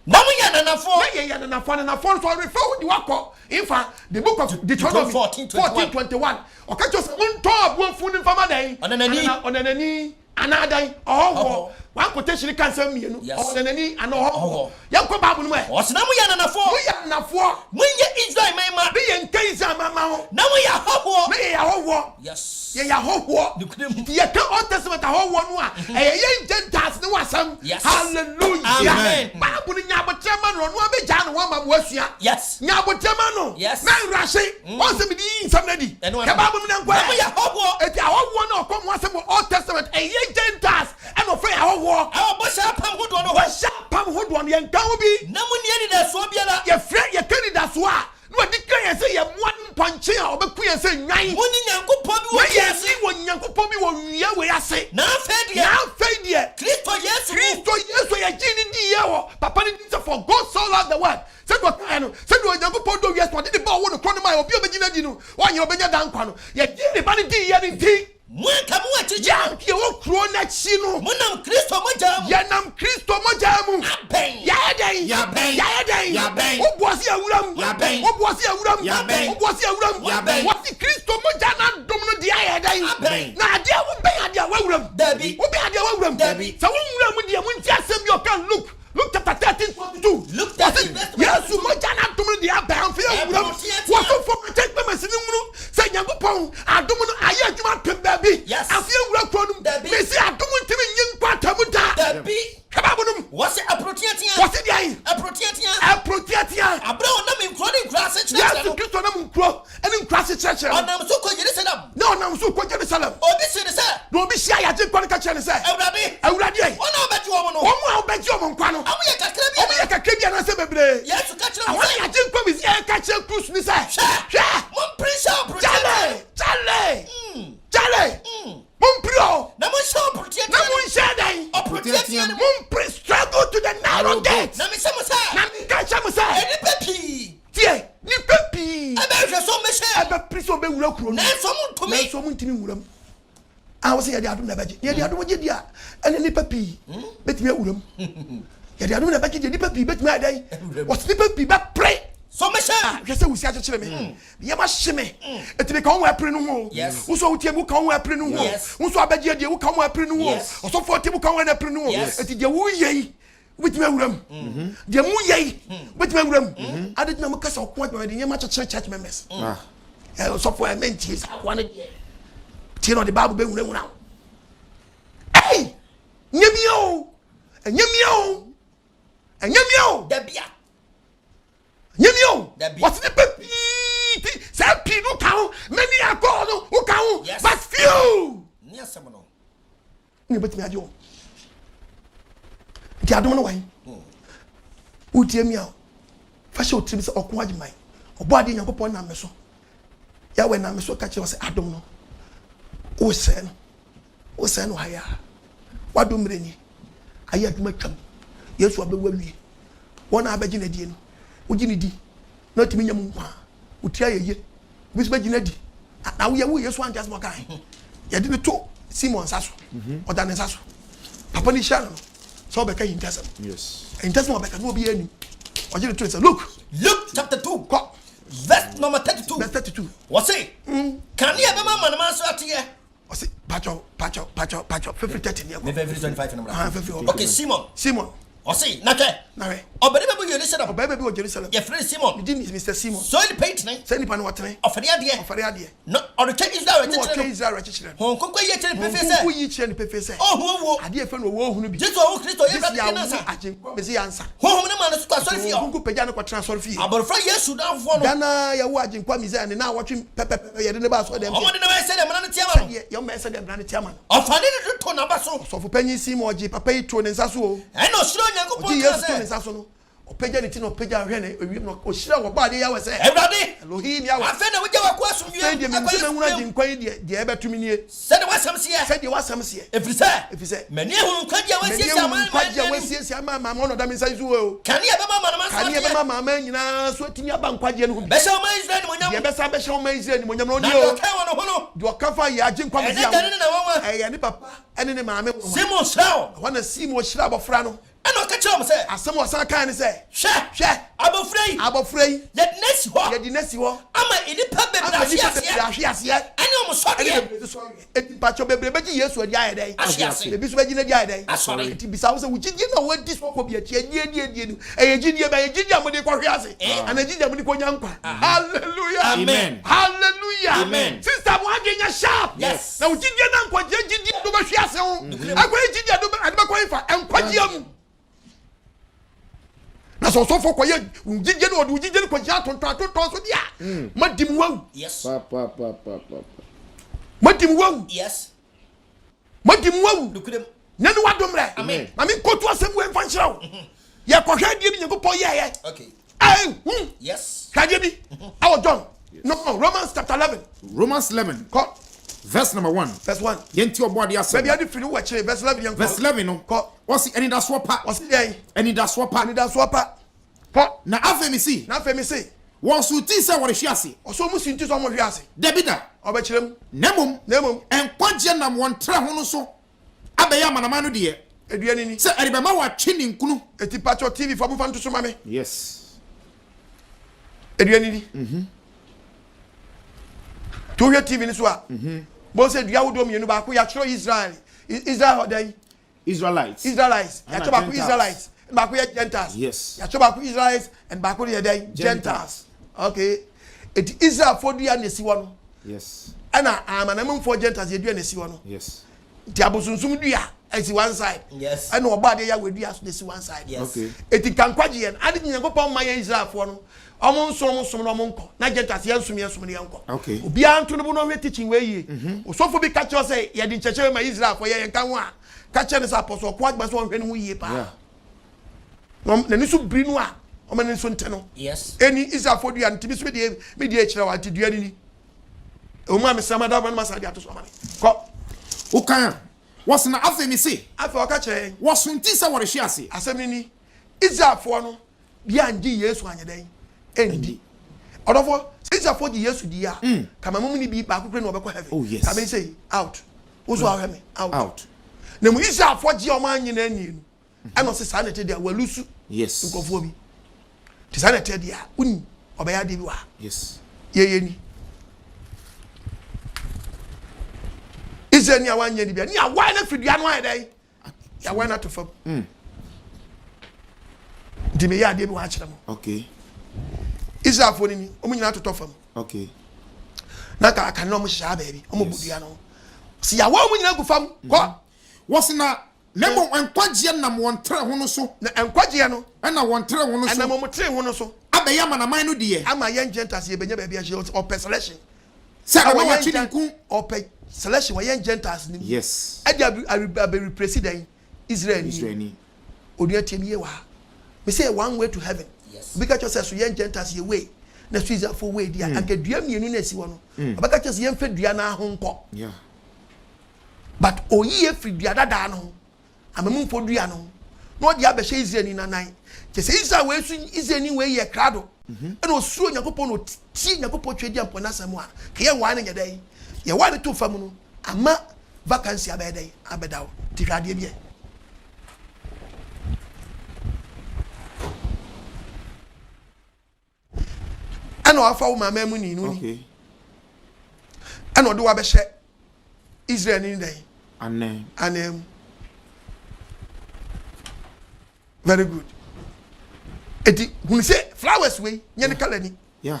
Na moyɛ ananafoɔ. Na yɛyɛ ananafoɔ. Ananafoɔ nso ɔrefa wo de wakɔ nfa the book of Deuteronomy 14, 14 21. Ɔka kyerɛ sɛ montɔn aboa funu no mfa ma dɛn? Ɔnanani. Ɔnanani anaa dɛn? Ɔhɔhoɔ. Ɔhɔhoɔ. One quotation ka nsɛm mmienu. Yes. Ɔnanani anaa ɔhɔhoɔ. Ɔhɔhoɔ. Yɛnkɔ Bible no mu ɛ. Ɔse na moyɛ ananafoɔ. Moyɛ ananafoɔ. Monyɛ Israel man ma. Ne yɛn nka Israel man ma ho. Na moyɛ ahɔhoɔ. Na yɛyɛ ahɔhoɔ. Yes. Yɛyɛ ahɔhoɔ. Nokorɛ mu. Nti yɛka Old Testament ahɔhoɔ no a, ɛyɛ yɛn Gentiles ne ho asɛm. Yes. Hallelujah. Amen. Bible no nya abotrɛ ma no, ɔno abɛgyaa ne ho ama mo asua. Yes. Nya abotrɛ ma no. Yes. Na nwurahye. Wɔn sɛ mede yi nsɛm no adi. Ɛno Hwɛ ano. Bible mu na nkɔ Na ɛ. moyɛ ahɔhoɔ. Eti ahɔhoɔ no ɔkɔ mo asɛm wɔ Old Testament, ɛyɛ Gentiles ɛna ɔfrɛ yɛn ahɔhoɔ. Ɛwɔ bɔhyɛ apam hodoɔ no ho. Bɔhyɛ apam hodoɔ no yɛnka ho bi. Na monni anidasoɔ biara. Yɛfrɛ yɛka anidasoɔ a, na wɔde ka yɛn sɛ yɛmmoa ne mpɔnkye a ɔbɛku yɛn sɛ nnwan. Monni Nyankopɔn bi wɔ Na yɛn wiase. ni wɔ Nyankopɔn bi wɔ wia wei ase. Na afei deɛ. Na afei deɛ. Kristo Yesu mu. Kristo Yesu a yɛgyee no diiɛ wɔ papa no din sɛ for God so loved the world. Sɛdeɛ ɔkaeɛ no, sɛdeɛ Onyankopɔn dɔ wiase no, ɔde ne ba a ɔwɔ no korɔ no maeɛ, obi a ɔbɛgye no adi no, ɔnyera, ɔbɛnya daa nkwa no. Yɛgyee ne ba no diiɛ no nti. Mo a anka mowɔ akyirikyiri no. Yɛn a anka yɛwɔ kuro no akyi no. Monam Kristo mogya mu. Yɛnam Kristo mogya mu. Abɛn. Yɛayɛ dɛn? Yɛabɛn. Yɛayɛ dɛn? Yɛabɛn. Woboa se yɛawura mu. Yɛabɛn. Woboa se yɛawura mu. Yɛabɛn. Woboa se yɛawura mu. Yɛabɛn. Wɔse Kristo mogya no adom no deɛ ayɛ dɛn? Abɛn. Na adeɛ wobɛn adeɛ a woawura mu. Dabi. Wobɛn adeɛ a woawura mu. Dabi. Sɛ wonwura mu deɛ, montie asɛm bi a ɔka Luke. Luke chapter 13 22. Luke 13 verse 22. Yesu mogya no adom no deɛ abɛn amfa yɛ nwura mu. Wɔso fam akyɛ kpɛmɛsi no nwunu sɛ Nyankopɔn adom no ayɛ adwuma apem baabi. Yes. Amfa yɛ nwura kuro no mu. Dabi. Mesi adom ntumi nyi nkɔ atamu da. Dabi. Hwɛ Bible no mu. Wɔse ɛpono teatea. Wɔse deɛn? Ɛpono teatea. Ɛpono teatea. Aberɛ a ɔnam nkuro ne nkuro ase kyerɛkyerɛ Yesu no. Kristo nam nkuro ne nkuro ase kyerɛkyerɛ no. Ɔnam so kɔ Yerusalem. Na ɔnam so kɔ Jerusalem. Obi see no sɛ. Na obi hyia yɛn Agyenkwa no ka kyerɛ no sɛ. Awurade. Awurade ei. Wɔn a wobɛgye wɔn no. Wɔn a wobɛgye wɔn nkwa no. Wɔn yɛ kakra bi anaa. Wɔn yɛ kakra bi anaasɛ bebree. Yesu ka kyerɛɛ wɔn sɛ. Ɛhɔ na yɛn Agyenkwa Mesia ka kyerɛ Krus no sɛ. Hwɛ. Hwɛ. Mompere nhyɛ ɔpono teatea no. Kyale! Kyale! Kyale! Mompere o. Na monhyɛ ɔpono teatea no. Na monhyɛ dɛn? Ɔpono teatea no. Mompere struggle to the narrow gate. Na mise mo sɛ. Na meka kyerɛ mo sɛ. Nnipa pii. Tie, nnipa pii. Ɛbɛhwehwɛ sɛ wɔbɛhyɛ. Ɛbɛpere sɛ wɔbɛwura kuro no. Nanso wɔntumi. Nanso wɔntumi nwura mu. A wɔsɛ yɛde adom na ɛbɛgye. Yɛde adom gye deɛ a, ɛne nnipa pii bɛtumi awura mu. Yɛde adom na ɛbɛgye deɛ nnipa pii bɛtumi ayɛ dɛn? Wɔsɛ nnipa pii bɛpere. Sɛ wɔbɛhyɛ. Ah, hwɛ sɛ wusi akyekyere me. Yɛm ahye me. Eti meka wo ho ɛpere no ho. Wo nso a wotie me, woka wo ho ɛpere no ho. Wo nso abɛgye adie, woka wo ho ɛpere no ho. Ɔsɔfoɔ tie me, woka wo ho ɛpere no ho. Eti deɛ woyɛ yi, wobɛtumi awura mu. Deɛ moyɛ yi, wobɛtumi awura mu. Ade nti na moka sɛ ɔko adwuma de nneɛma akyekyere church members. Ɔsɔfoɔ ɛmɛ ntie saa akoa no deɛ. Tie na ɔde Bible bɛhunahuna wo. Ei! Nyɛ mia o! Ɛnyɛ mia o! Ɛnyɛ mia o! Dabi a. Nyɛ mia o! Dabi. Wɔsi nipa pii ti saa pii no ka ho, many are called no wo ka ho, Yes. but few. Ne asɛm no. Ne bɛtumi agye wɔn. Nti adom no wɔn. Wotie mi a, fa hyɛ otirim sɛ ɔko agye man. Ɔbɔ adeɛ Nyankopɔn nam me so. Yahweh nam me so ka kyerɛ wɔ sɛ adom no, wosɛe no. Wosɛe no ha yi a, w'adom mmerɛ ni. Ayɛ adwuma twam. Yesu abɛwu awie. Wɔn a abɛgye no adie no, wogye no di na watumi nya mu nkwa a, wo tiri ayɛ yie. Obi nso bɛgye no adi. Na woyɛ wo Yesu ante asɛm ɔkae. Yɛde no to Simon nsa so. Ɔda ne nsa so. Papa no hyira no no sɛ ɔbɛka ahintasɛm. Ahintasɛm a ɔbɛka no obiara nim. Ɔgye no to ne sɛ Luke. Luke chapter 2. Kɔ. Verse number 32. Verse 32. Wɔse, kanea bɛma amanaman so ateɛ. Ɔse pakyɛw pakyɛw pakyɛw pakyɛw fefiri 30 ni ɛkɔ. Mefa firi 25 no mmra. Ah, fefiri hɔ. Okay, Simon. Simon. Ɔse, na hwɛ. Na hwɛ. Ɔbarima bi wɔ Yerusalem. Ɔbarima bi wɔ Jerusalem. Yɛfrɛ no Simon. Ne din ne Mr. Simon. Saa nipa yi tene. Saa nipa no ɔtene. Ɔfɛre adeɛ. Ɔfɛre adeɛ. Na ɔretwɛn Israel awerɛkyekyerɛ no. Na ɔretwɛn Israel awerɛkyekyerɛ no. Honhom Kronkron yi kyerɛ no pefee sɛ. Honhom Kronkron yi kyerɛ no pefee sɛ. Ɔnhu owuo. Adeɛ a yɛfrɛ no owuo ɔnhunu bi. Gye sɛ ɔhu Kristo a ɔyɛ Gye sɛ Awurade no ansa. yɛawo Agyenkwa Mesia ansa. Honhom no maa no so kɔɔ asɔrefie hɔ. Honhom Kronkron pagyaa no kɔtenaa asɔrefie. Abɔfra Yesu nnamfoɔ no. Da no ara yɛwoo Agyenkwa Mesia ne naawɔtwe pɛpɛpɛpɛ yɛde no baa asɔredan mu. Wɔde no bɛyɛ sɛdeɛ mmara no teɛ ma no. Sɛdeɛ yɛn bɛyɛ sɛdeɛ mmara no teɛ ma no. Ɔfaa ne de too n'aba so. Ɔsɔfopanyin Simon gyee papa yi too ne nsa so o. Ɛnna ɔhyiraa Onyankopɔn Ɔgyee kaa Yesu too sɛ. ne nsa so no, ɔpagyaa ne ti na ɔpagyaa hwɛɛ no ewiem na ɔhyiraa wɔn bɔɔ adeɛ Yahweh sɛ. Awurade, Elohim Yahweh. Afei na wogya w'akoa asomdwoeɛ Afei deɛ menim sɛ akɔyɛ mɛhunu asomdwoeɛ mu. Agyenkwa yi deɛ, deɛ ɛbɛto me nie. Sɛdeɛ w'asɛm seɛ. Sɛdeɛ w'asɛm seɛ. Ɛfiri sɛ. Ɛfiri sɛ. M'ani ahunu nkwagyeɛ a M'ani woasiesie ahunu ama nkwagyeɛ a amanaman anim. woasiesie ama amanaman na ɔda me nsa yi so o. Kanea a ɛbɛma amanaman so Kanea a ateɛ. ɛbɛma amanaman nyinaa so atumi aba nkwagyeɛ no ho bi. Bɛhyɛ ɔman Israel animuonyam. Deɛ ɛbɛsan bɛhyɛ ɔman Israel animuonyam no Na nie deɛ o. ɔka wɔ ne ho no. Deɛ ɔka fa yɛn Agyenkwa Ɛyɛ Mesia n'agya ho. ne ne na nwanwa. Ɛyɛ ne papa ne ne maame nwanwa. Simon hyiraa wɔn. Ɛhɔ na Simon hyiraa abɔfra no. Ɛnna ɔka kyerɛɛ wɔn sɛ. Asɛm a ɔsan kae ne sɛ. Hwɛ! Hwɛ! Abɔfra yi. Abɔfra yi. Yɛde no asi hɔ. Yɛde no asi hɔ. Ama nnipa bebree Ama nnipa ahwe bebree aseɛ. ahwe aseɛ. Ɛne wɔn Ɛne sɔreɛ. bebree nso sɔreɛ. Enti mpakyɛw bebree bɛgye Yesu adi ayɛ dɛn? Ahwe ase. Ebi nso bɛgye no adi ayɛ dɛn? Asɔre. Enti bisa wo sɛ, wo gyidie no a woadi so akɔ bi akyi adie adie adie no, ɛyɛ gyidie bɛn? Ɛyɛ gyidie a mode kɔhwe ase? Anaa gyidie a mode kɔnya nkwa? Hallelujah! Amen. Hallelujah! Amen. Sister, mo adwene nyɛ sharp. Yes. Na wo gyidie no ankɔgyina gyidie a ɛde wobɛhwe ase ho. Akɔyɛ gyidie a ɛde bɛkɔ hefa? Nkwagyeɛ mu. Na sɛ ɔsɔfoɔ kɔyɛ wo gyidie no, ɔde wo gyidie no kɔgyina atontɔn atontɔn so deɛ a, moadi mu awu. Yes. Pa, pa, pa, pa, pa. Moadi mu awu. Yes. Moadi mu awu. Nokorɛm. Na ne wadom mmerɛ. Amen. Ma menkɔtu asɛm wei mfa nkyerɛ wo. Yɛkɔhwɛ adeɛ bi Nyankopɔn yɛɛyɛ. Okay. A ɛhu. Yes. Hwɛ adeɛ bi ɛwɔ John. No, no, Romans chapter 11. Romans 11. Kɔ. Verse number 1. Verse 1. Yɛnti ɔbɔ adeɛ asɛm. Baabi ade firi no wɔ akyire. Verse 11 yɛnkɔ. Verse 11 no. Kɔ. Ɔsi anidasoɔ pa. Ɔsi deɛn? Anidasoɔ pa. Anidasoɔ pa. Kɔ. Na afei me si. Na afei me se. Wɔn so ti sɛ wɔrehwe ase. Ɔsɛ wɔn si nti sɛ wɔhwe ase. Dabi da. Ɔbɛkyerɛ mu. Na mmom. Na mmom. Nkwagyeɛ nam wɔn trɛ ho no so abɛyɛ amanaman no deɛ. Edua ni ni. Sɛ ɛde bɛma wɔatwe ninkunu. Eti pakyɛw TV foɔ momfa nto so ma me. Yes. Edua ni ni. Nti wohwɛ TV no so a, bohu sɛ dua ahodoɔ mmienu, baako yɛatwerɛ Israel, Israel hɔ dɛn? Israelites. Israelites. Ɛna Yɛatwerɛ baako Gentiles. Israelites, baako yɛ Gentiles. Yes. Yɛatwerɛ baako Israelites and baako yɛ dɛn? Gentiles. Okay. Eti Israelfoɔ dua na esi hɔ no. Yes. Ɛna amanamanfoɔ Gentiles yɛ dua na esi hɔ no. Yes. Nti abosonsom dua esi one side. Yes. Ɛna ɔbɔ adeɛ Yahweh dua so na esi one side. Yes. Okay. Eti nka nkwagye yɛn ade Nyankopɔn ma yɛn Israelfoɔ no ɔmo nsom ɔmo som na ɔmo nkɔ na Gentiles yɛn som yɛn som na yɛn nkɔ. Okay. Obiara nto ne bo na ɔnhwɛ teaching wei yie. Osɔfo bi ka kyerɛ sɛ yɛde nkyerɛkyerɛ ma Israelfoɔ yɛ yɛn ka ho a ka kyerɛ no sɛ apɔsɔ ɔko adwuma sɛ ɔnhwɛ ne ho yie paa. Yeah. Na n'ani so biri no a ɔma n'ani so nte no. Yes. Ɛni Israelfoɔ dua no nti mi so mi deɛ mi deɛ kyerɛ wa nti dua no ni. Ɛwɔ mu a mesrɛ ma da ma sa de ato so ama me. Kɔ. Wokan a, wɔse na afei me se. Afei ɔka kyerɛ yɛn. Wɔso nti sɛ wɔrehwe ase. Asɛm no ni, Israelfoɔ no bi angye Yesu anyɛ dɛn? Ɛndi. Ɔdɔfoɔ, sɛ Israelfoɔ gye Yesu di a, kama mo mu ni bi baako kura ni ɔbɛkɔ heaven. Oh, yes. Kame sɛ out. Wo so ahwɛ me, out. Out. Na mu Israelfoɔ gye ɔmo anye na annie no, ɛna ɔse saa na ɛte deɛ walusu Yes. nkurɔfoɔ bi. Nti saa na ɛte deɛ a, wonni ɔbɛyɛ adeɛ bi wɔ ha. Yes. Yɛyɛ ni. Israel ni a wanyɛ ni bia, ni awae no afiri dua no ayɛ dɛn? Yɛawae no ato fam. Nti meyɛ adeɛ bi wɔ akyerɛ mo. Okay. Israelfoɔ no ni, wɔn nyinaa totɔ fam. Okay. Na nka aka ne wɔn hyehyɛ ha baabi, wɔn bu dua no ho. Si yɛawae wɔn nyinaa gu fam, kɔ. Wɔsi na na mmom nkwagyeɛ nam wɔn trɛ ho no so. Na nkwagyeɛ no. Ɛna wɔn trɛ ho no so. Ɛnam wɔn tre ho no so. Abɛyɛ amanaman no deɛ. Ama yɛn Gentiles yɛbɛnya baabi ahyɛ, ɔpɛ selection. Sɛ Ɛwɔ ɛbɛma yɛn wɔatwe Gen- ninkunu. Ɔpɛ selection wɔ yɛn Gentiles no mu. Yes. Ɛde abɛ replace dɛn? Israel ni. Israelni. Onua tie me yie wɔ ha. Me sɛ one way to heaven. Yes. Obi ka kyerɛ sɛ so yɛn Gentiles yɛ way na so Israelfoɔ way di a anka dua mmienu na esi hɔ no. Ɔbɛka kyerɛ sɛ yɛmfa dua no aho nkɔ. Yeah. But oyi yɛ firi dua dadaa no ho. Amammufoɔ dua no ho. Na ɔde abɛhyɛ Israelni nanan. Kyerɛ sɛ Israel wei so Israelni wei yɛ krado. Ɛna osuro Nyankopɔn na otie Nyankopɔn twɛ di ampɔ n'asɛm a ka yɛn waa no nyɛ dɛn. Yɛ waa no to fam no ama vacancy abɛyɛ dɛn abɛda hɔ. Nti hwɛ adeɛ bi ɛ. Ɛna wafa wo maame mu ni no ni. Ɛna ɔde wabɛhyɛ Israel ni dɛn? Anan. Anan mu. Very good. Eti hunu sɛ flowers wei nyɛ ne kala ni. Yeah.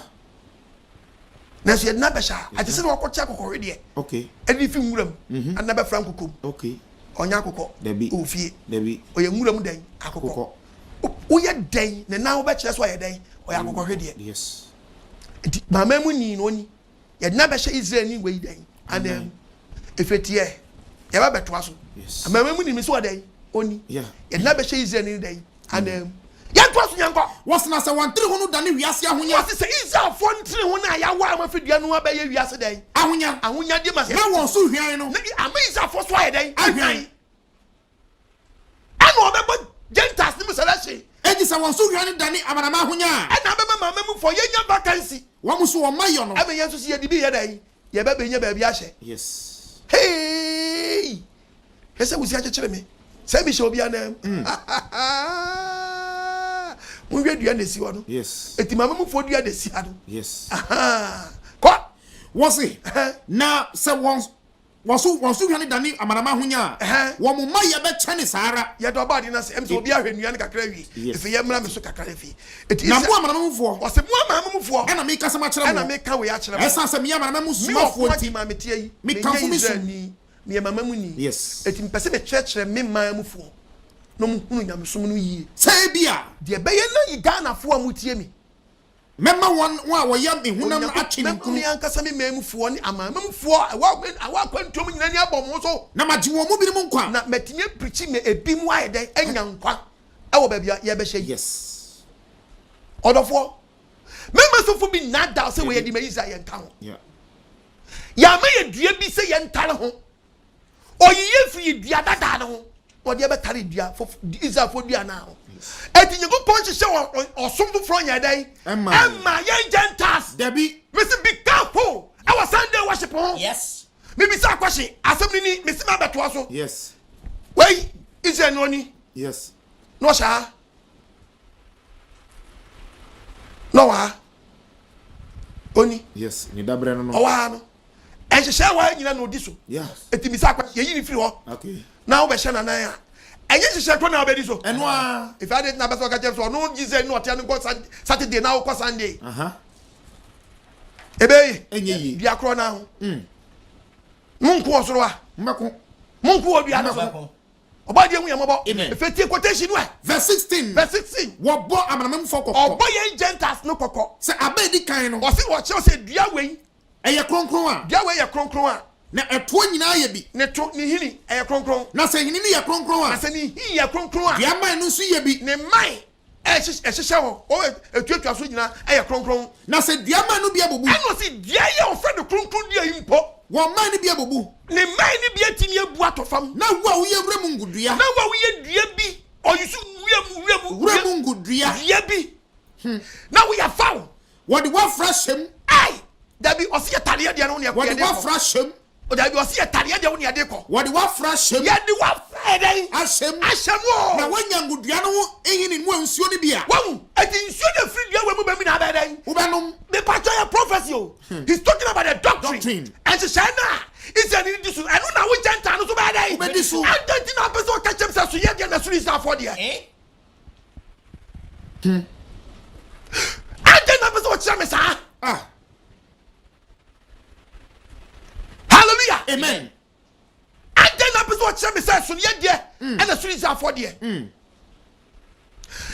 Nanso yɛde no abɛhyɛ a, agye sɛ na wakɔkye akokɔhwe deɛ. Okay. Ɛde fi nwura mu. Ana bɛfra nkokɔ mu. Okay. Ɔnyɛ akokɔ. Dabi. Ɔwɔ fie. Dabi. Ɔyɛ nwura mu dɛn? Akokɔ. Woyɛ dɛn ne nan wobɛkyerɛ so ɔyɛ dɛn? Ɔyɛ akokɔhwe deɛ. Yes. Nti maame mu ni na ɔni. Yɛde no abɛhyɛ Israel ni wei dɛn? Anan mu. Efe teɛ. Yɛba bɛtoa so. Yes. Maame mu ni mi so ɔdɛn? Ɔni. Yeah. Yɛde no abɛhyɛ Israel ni dɛn? Anan mu. Yɛntoa so yɛnkɔ. Wɔsi na sɛ wɔn tiri ho no dane wiase ahonya. Wɔsi sɛ Israelfoɔ ntiri ho no a yɛawa ama fidua no abɛyɛ wiase dɛn? Ahonya. Ahonyadeɛ ma sɛ. Na wɔn so hwan no. Na ama Israelfoɔ so ayɛ dɛn? Ahwan. Ɛna ɔbɛbɔ Gentiles no mu selection. Enti sɛ wɔn so hwan no dane amanaman ahonya a. Ɛna abɛma maame mu fɔ yɛnya vacancy. Wɔn nso wɔn mma yɔ no. Ɛma yɛn nso so yɛde bi yɛ dɛn? Yɛbɛ bɛnya baabi ahyɛ. Yes. Hey! Hwɛ sɛ wusi akyekyere me. Sɛ bi hyɛ obi anan mu. Monhwɛ dua na esi hɔ no. Yes. Eti maame mufoɔ dua na esi ha no. Yes. Kɔ. Wɔse, na sɛ wɔn wɔn so wɔn so hwane dane amanaman ahonya a, wɔn mma yɛ bɛkyɛne saa ara. Yɛda ɔbaa ade no ase. Ɛm sɛ obi ahwɛ nnua no kakra awie. Yes. Afei yɛmmra me so kakra afei. Eti Na sɛ. mo amanaman mufoɔ. Ɔse mo amanaman mufoɔ. Ɛna mekasa makyerɛ mo. Ɛna meka wei akyerɛ mo. Ɛsiane sɛ meyɛ amanaman mu Me somafoɔ ɔko nti. agye maa meteɛ yi. Mekamfo Menyɛ me som. Israelni. Meyɛ mamamuni. Yes. Eti mepɛ sɛ mekyerɛkyerɛ me man mufoɔ na wɔhunu nyamesom no yie. Sɛ ebia. Deɛ ɛbɛyɛ na yi Ghanafoɔ a motie me. Mɛma wɔn a wɔyɛ me honam no Onyankopɔn, atwe mɛma ninkunu. me ankasa me man mufoɔ ne amanamanmufoɔ a ɛwɔ ɛwɔ akwantuo mu nyinaa ani abɔ mo so. Na magye wɔn mu binom nkwa. Na matumi apirikyi ma ebinom ayɛ dɛn? Anya nkwa wɔ baabi a yɛrebɛhyɛ yi. Yes. Ɔdɔfoɔ, mɛma sɔfo bi nnaadaa sɛ wɔyɛ de ma Israel yɛnka ho. Yeah. Yɛama yɛ dua bi sɛ yɛntare ho. Ɔyi yɛn firi yɛ dua dadaa no ho na ɔde yɛbɛtare dua fof Israelfoɔ dua no ho. Enti Nyankopɔn hyehyɛ ɔsom foforɔ nyɛ dɛn? Ɛmma yɛn Gentiles. Dabi. Mese be careful ɛwɔ Sunday worship ho. Yes. Mebisa question, asɛm no ni, mese mabɛtoa so. Yes. Wei, Israel ni ɔni. Yes. Na ɔhyɛ ha. Na ɔwɔ ha. Oni. Yes, ne dabrɛ no no. Ɔwɔ ha no. Nhyehyɛe wɔ ha nyina na odi so. Yes. Eti bisa akwa yɛyi ne firi hɔ. Okay. Na wobɛhyɛ n'anan a. Ɛnyɛ nhyehyɛe koro na wobɛdi so. Ɛno ara. Efi ade na bɛsɛ ɔka kyerɛ sɛ ɔno Jesus na ɔte ano nkɔ Saturday na wokɔ Sunday. Aha. Ebeye. Ɛnyɛ yie. Dua korɔ na ho. Monko wɔ soro a. Mbɛko. Monko wɔ dua no so. Ɔbɔadeɛ hu yɛn mmɔbɔ. Amen. Efe tie quotation no ɛ. Verse 16. Verse 16. Wɔbɔ amanamanmufoɔ kɔkɔ. Ɔbɔ yɛn Gentiles no kɔkɔ. Sɛ aba a edi kan no. Ɔse wɔkyerɛw sɛ dua wei. Ɛyɛ kronkron a. Dua wei yɛ kronkron a. Na ɛtoɔ nyinaa yɛ bi. Ne to, ne hini, ɛyɛ kronkron. Na sɛ hini no yɛ kronkron a. Na sɛ ne hini yɛ kronkron a. Dua mman no nso yɛ bi. Ne mman a ɛhyehyɛ hɔ, wɔn a ɛtuatua so nyinaa yɛ kronkron. Na sɛ dua mman no bi abubu. Ɛna ɔse dua yi a wɔfrɛ no kronkron dua yi mpo. Wɔn mman no bi abubu. Ne mman no bi atumi abu atɔ fam. Na wo a woyɛ wuram ngodua. Na wo a woyɛ dua bi, ɔyusu wuram, wuram. Wuram ngodua. Dua bi. Na woyɛ foul. Wɔde wo afra hyɛm. Ai! Dabi, ɔse yɛ tareɛ deɛ no wo ne ɛkɔ. Wɔde wo afra hyɛm. Dabi, ɔse yɛ tareɛ deɛ wo ne ɛde kɔ. Wɔde wo afra hyɛm. Yɛde wo afra yɛ dɛn? Ahyɛm. Ahyɛm o. Na woanya ngodua no ho nhini mu a nsuo no bi a. Wahu? Eti nsuo no efiri dua wei mu ba mu na abɛyɛ dɛn? Wobɛnom. Mepatwɔ yɛ prophecy o. He's talking about the doctrine. Doctrine. Nhyehyɛe no a Israel ni di so no, ɛno na wo Gentile no so bɛyɛ dɛn? Wobɛdi so. Adɛn nti na wopɛ sɛ ɔka kyerɛ me sɛ so yɛ deɛ na ɛsono Israelfoɔ deɛ? Adɛn na wopɛ sɛ ɔkyerɛ me saa? Ah. Hallelujah. Amen. Adɛn na wopɛ sɛ ɔkyerɛ me sɛ ɛsono yɛ deɛ ɛna ɛsono Israelfoɔ deɛ?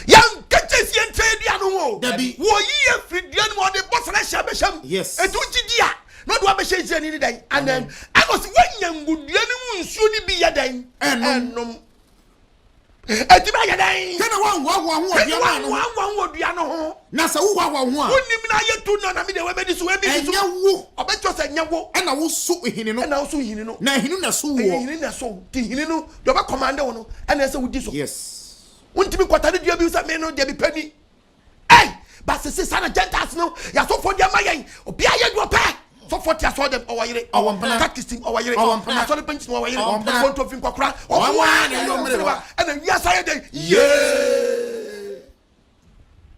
Yɛnka kyɛ si yɛntra yɛ dua no ho o. Dabi. Wɔyi yɛ firi dua no mu ɔde bɔsra hyɛ abɛhyɛ mu. Yes. Eti wogye di a na ɔde wabɛhyɛ Israelni ne dɛn anan. Ɛna ɔsi woanya ngodua no mu nsuo no bi yɛ dɛn? Ɛnom. Ɛnom. Eti bɛyɛ dɛn? Hwɛ na woanhoahoa ho wɔ Hwɛ dua na no ano. woanhoahoa ho wɔ dua no ho. Na sɛ wohoahoa ho a. Wonim na ayɛ tu na na me deɛ wɔbɛdi so wɔbɛdi so. Ɛnyɛ wo. Ɔbɛkyerɛ sɛ ɛnyɛ wo. Ɛna woso hini no. Ɛna woso hini no. Na hini na ɛso woɔ. Ɛyɛ hini na ɛso wo. Ti hini no deɛ ɔbɛkɔmande wo no ɛna ɛsɛ wodi so. Yes. Wontumi nkɔtare dua bi sɛ me no deɛ mepɛ ni. Ei! Ba sese saa na Gentiles no yɛ asɔfoɔ de ama yɛn. Obiara yɛ deɛ ɔpɛ. Sɔfoɔ te asɔre dɛm ɔwɔ yere. Ɔwɔ mpena. Catechist ɔwɔ yere. Ɔwɔ mpena. Asɔre panyin ɔwɔ yere. Ɔwɔ mpena. Kɔntɔnfi nkɔkora. Ɔwɔ Ɔmo ara na na ɛyɛ ɛyɛ mmerewa. Ɛna wiase ayɛ dɛn? Yee!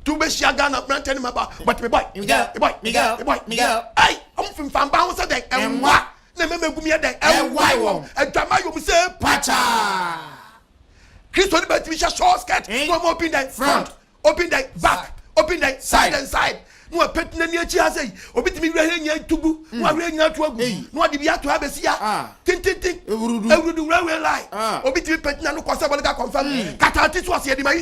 Tu bɛhyia Ghana mmeranteɛ ne mmabaa but me boy, me Miguel, boy, Miguel, me boy, Miguel. Ei! Ɔmo femfam ba ho sɛ dɛn? Ɛnwa. Na mmarima gu mu yɛ dɛn? Ɛwae wɔn. Adwama yom sɛ Pakyaa. Kristo ni bɛtumi hyɛ short skirt Eh? na ɔma open dɛn? Front. Open dɛn? Back. Open dɛn? Side Side. and side. Na wapɛti n'ani akyi ha sɛ yi. Obi tumi wura ha nyinaa tugu. Na wahwere nyinaa to agu. Ei. Na ɔde bi ato ha bɛsi ha. Ah. Tententen. Ewurudu. Ewurudu railway line. Ah. Obi tumi pɛti n'ano kɔ sɛ bɔlika confirm. Kata ti so ɔsɛ yɛde ma yi.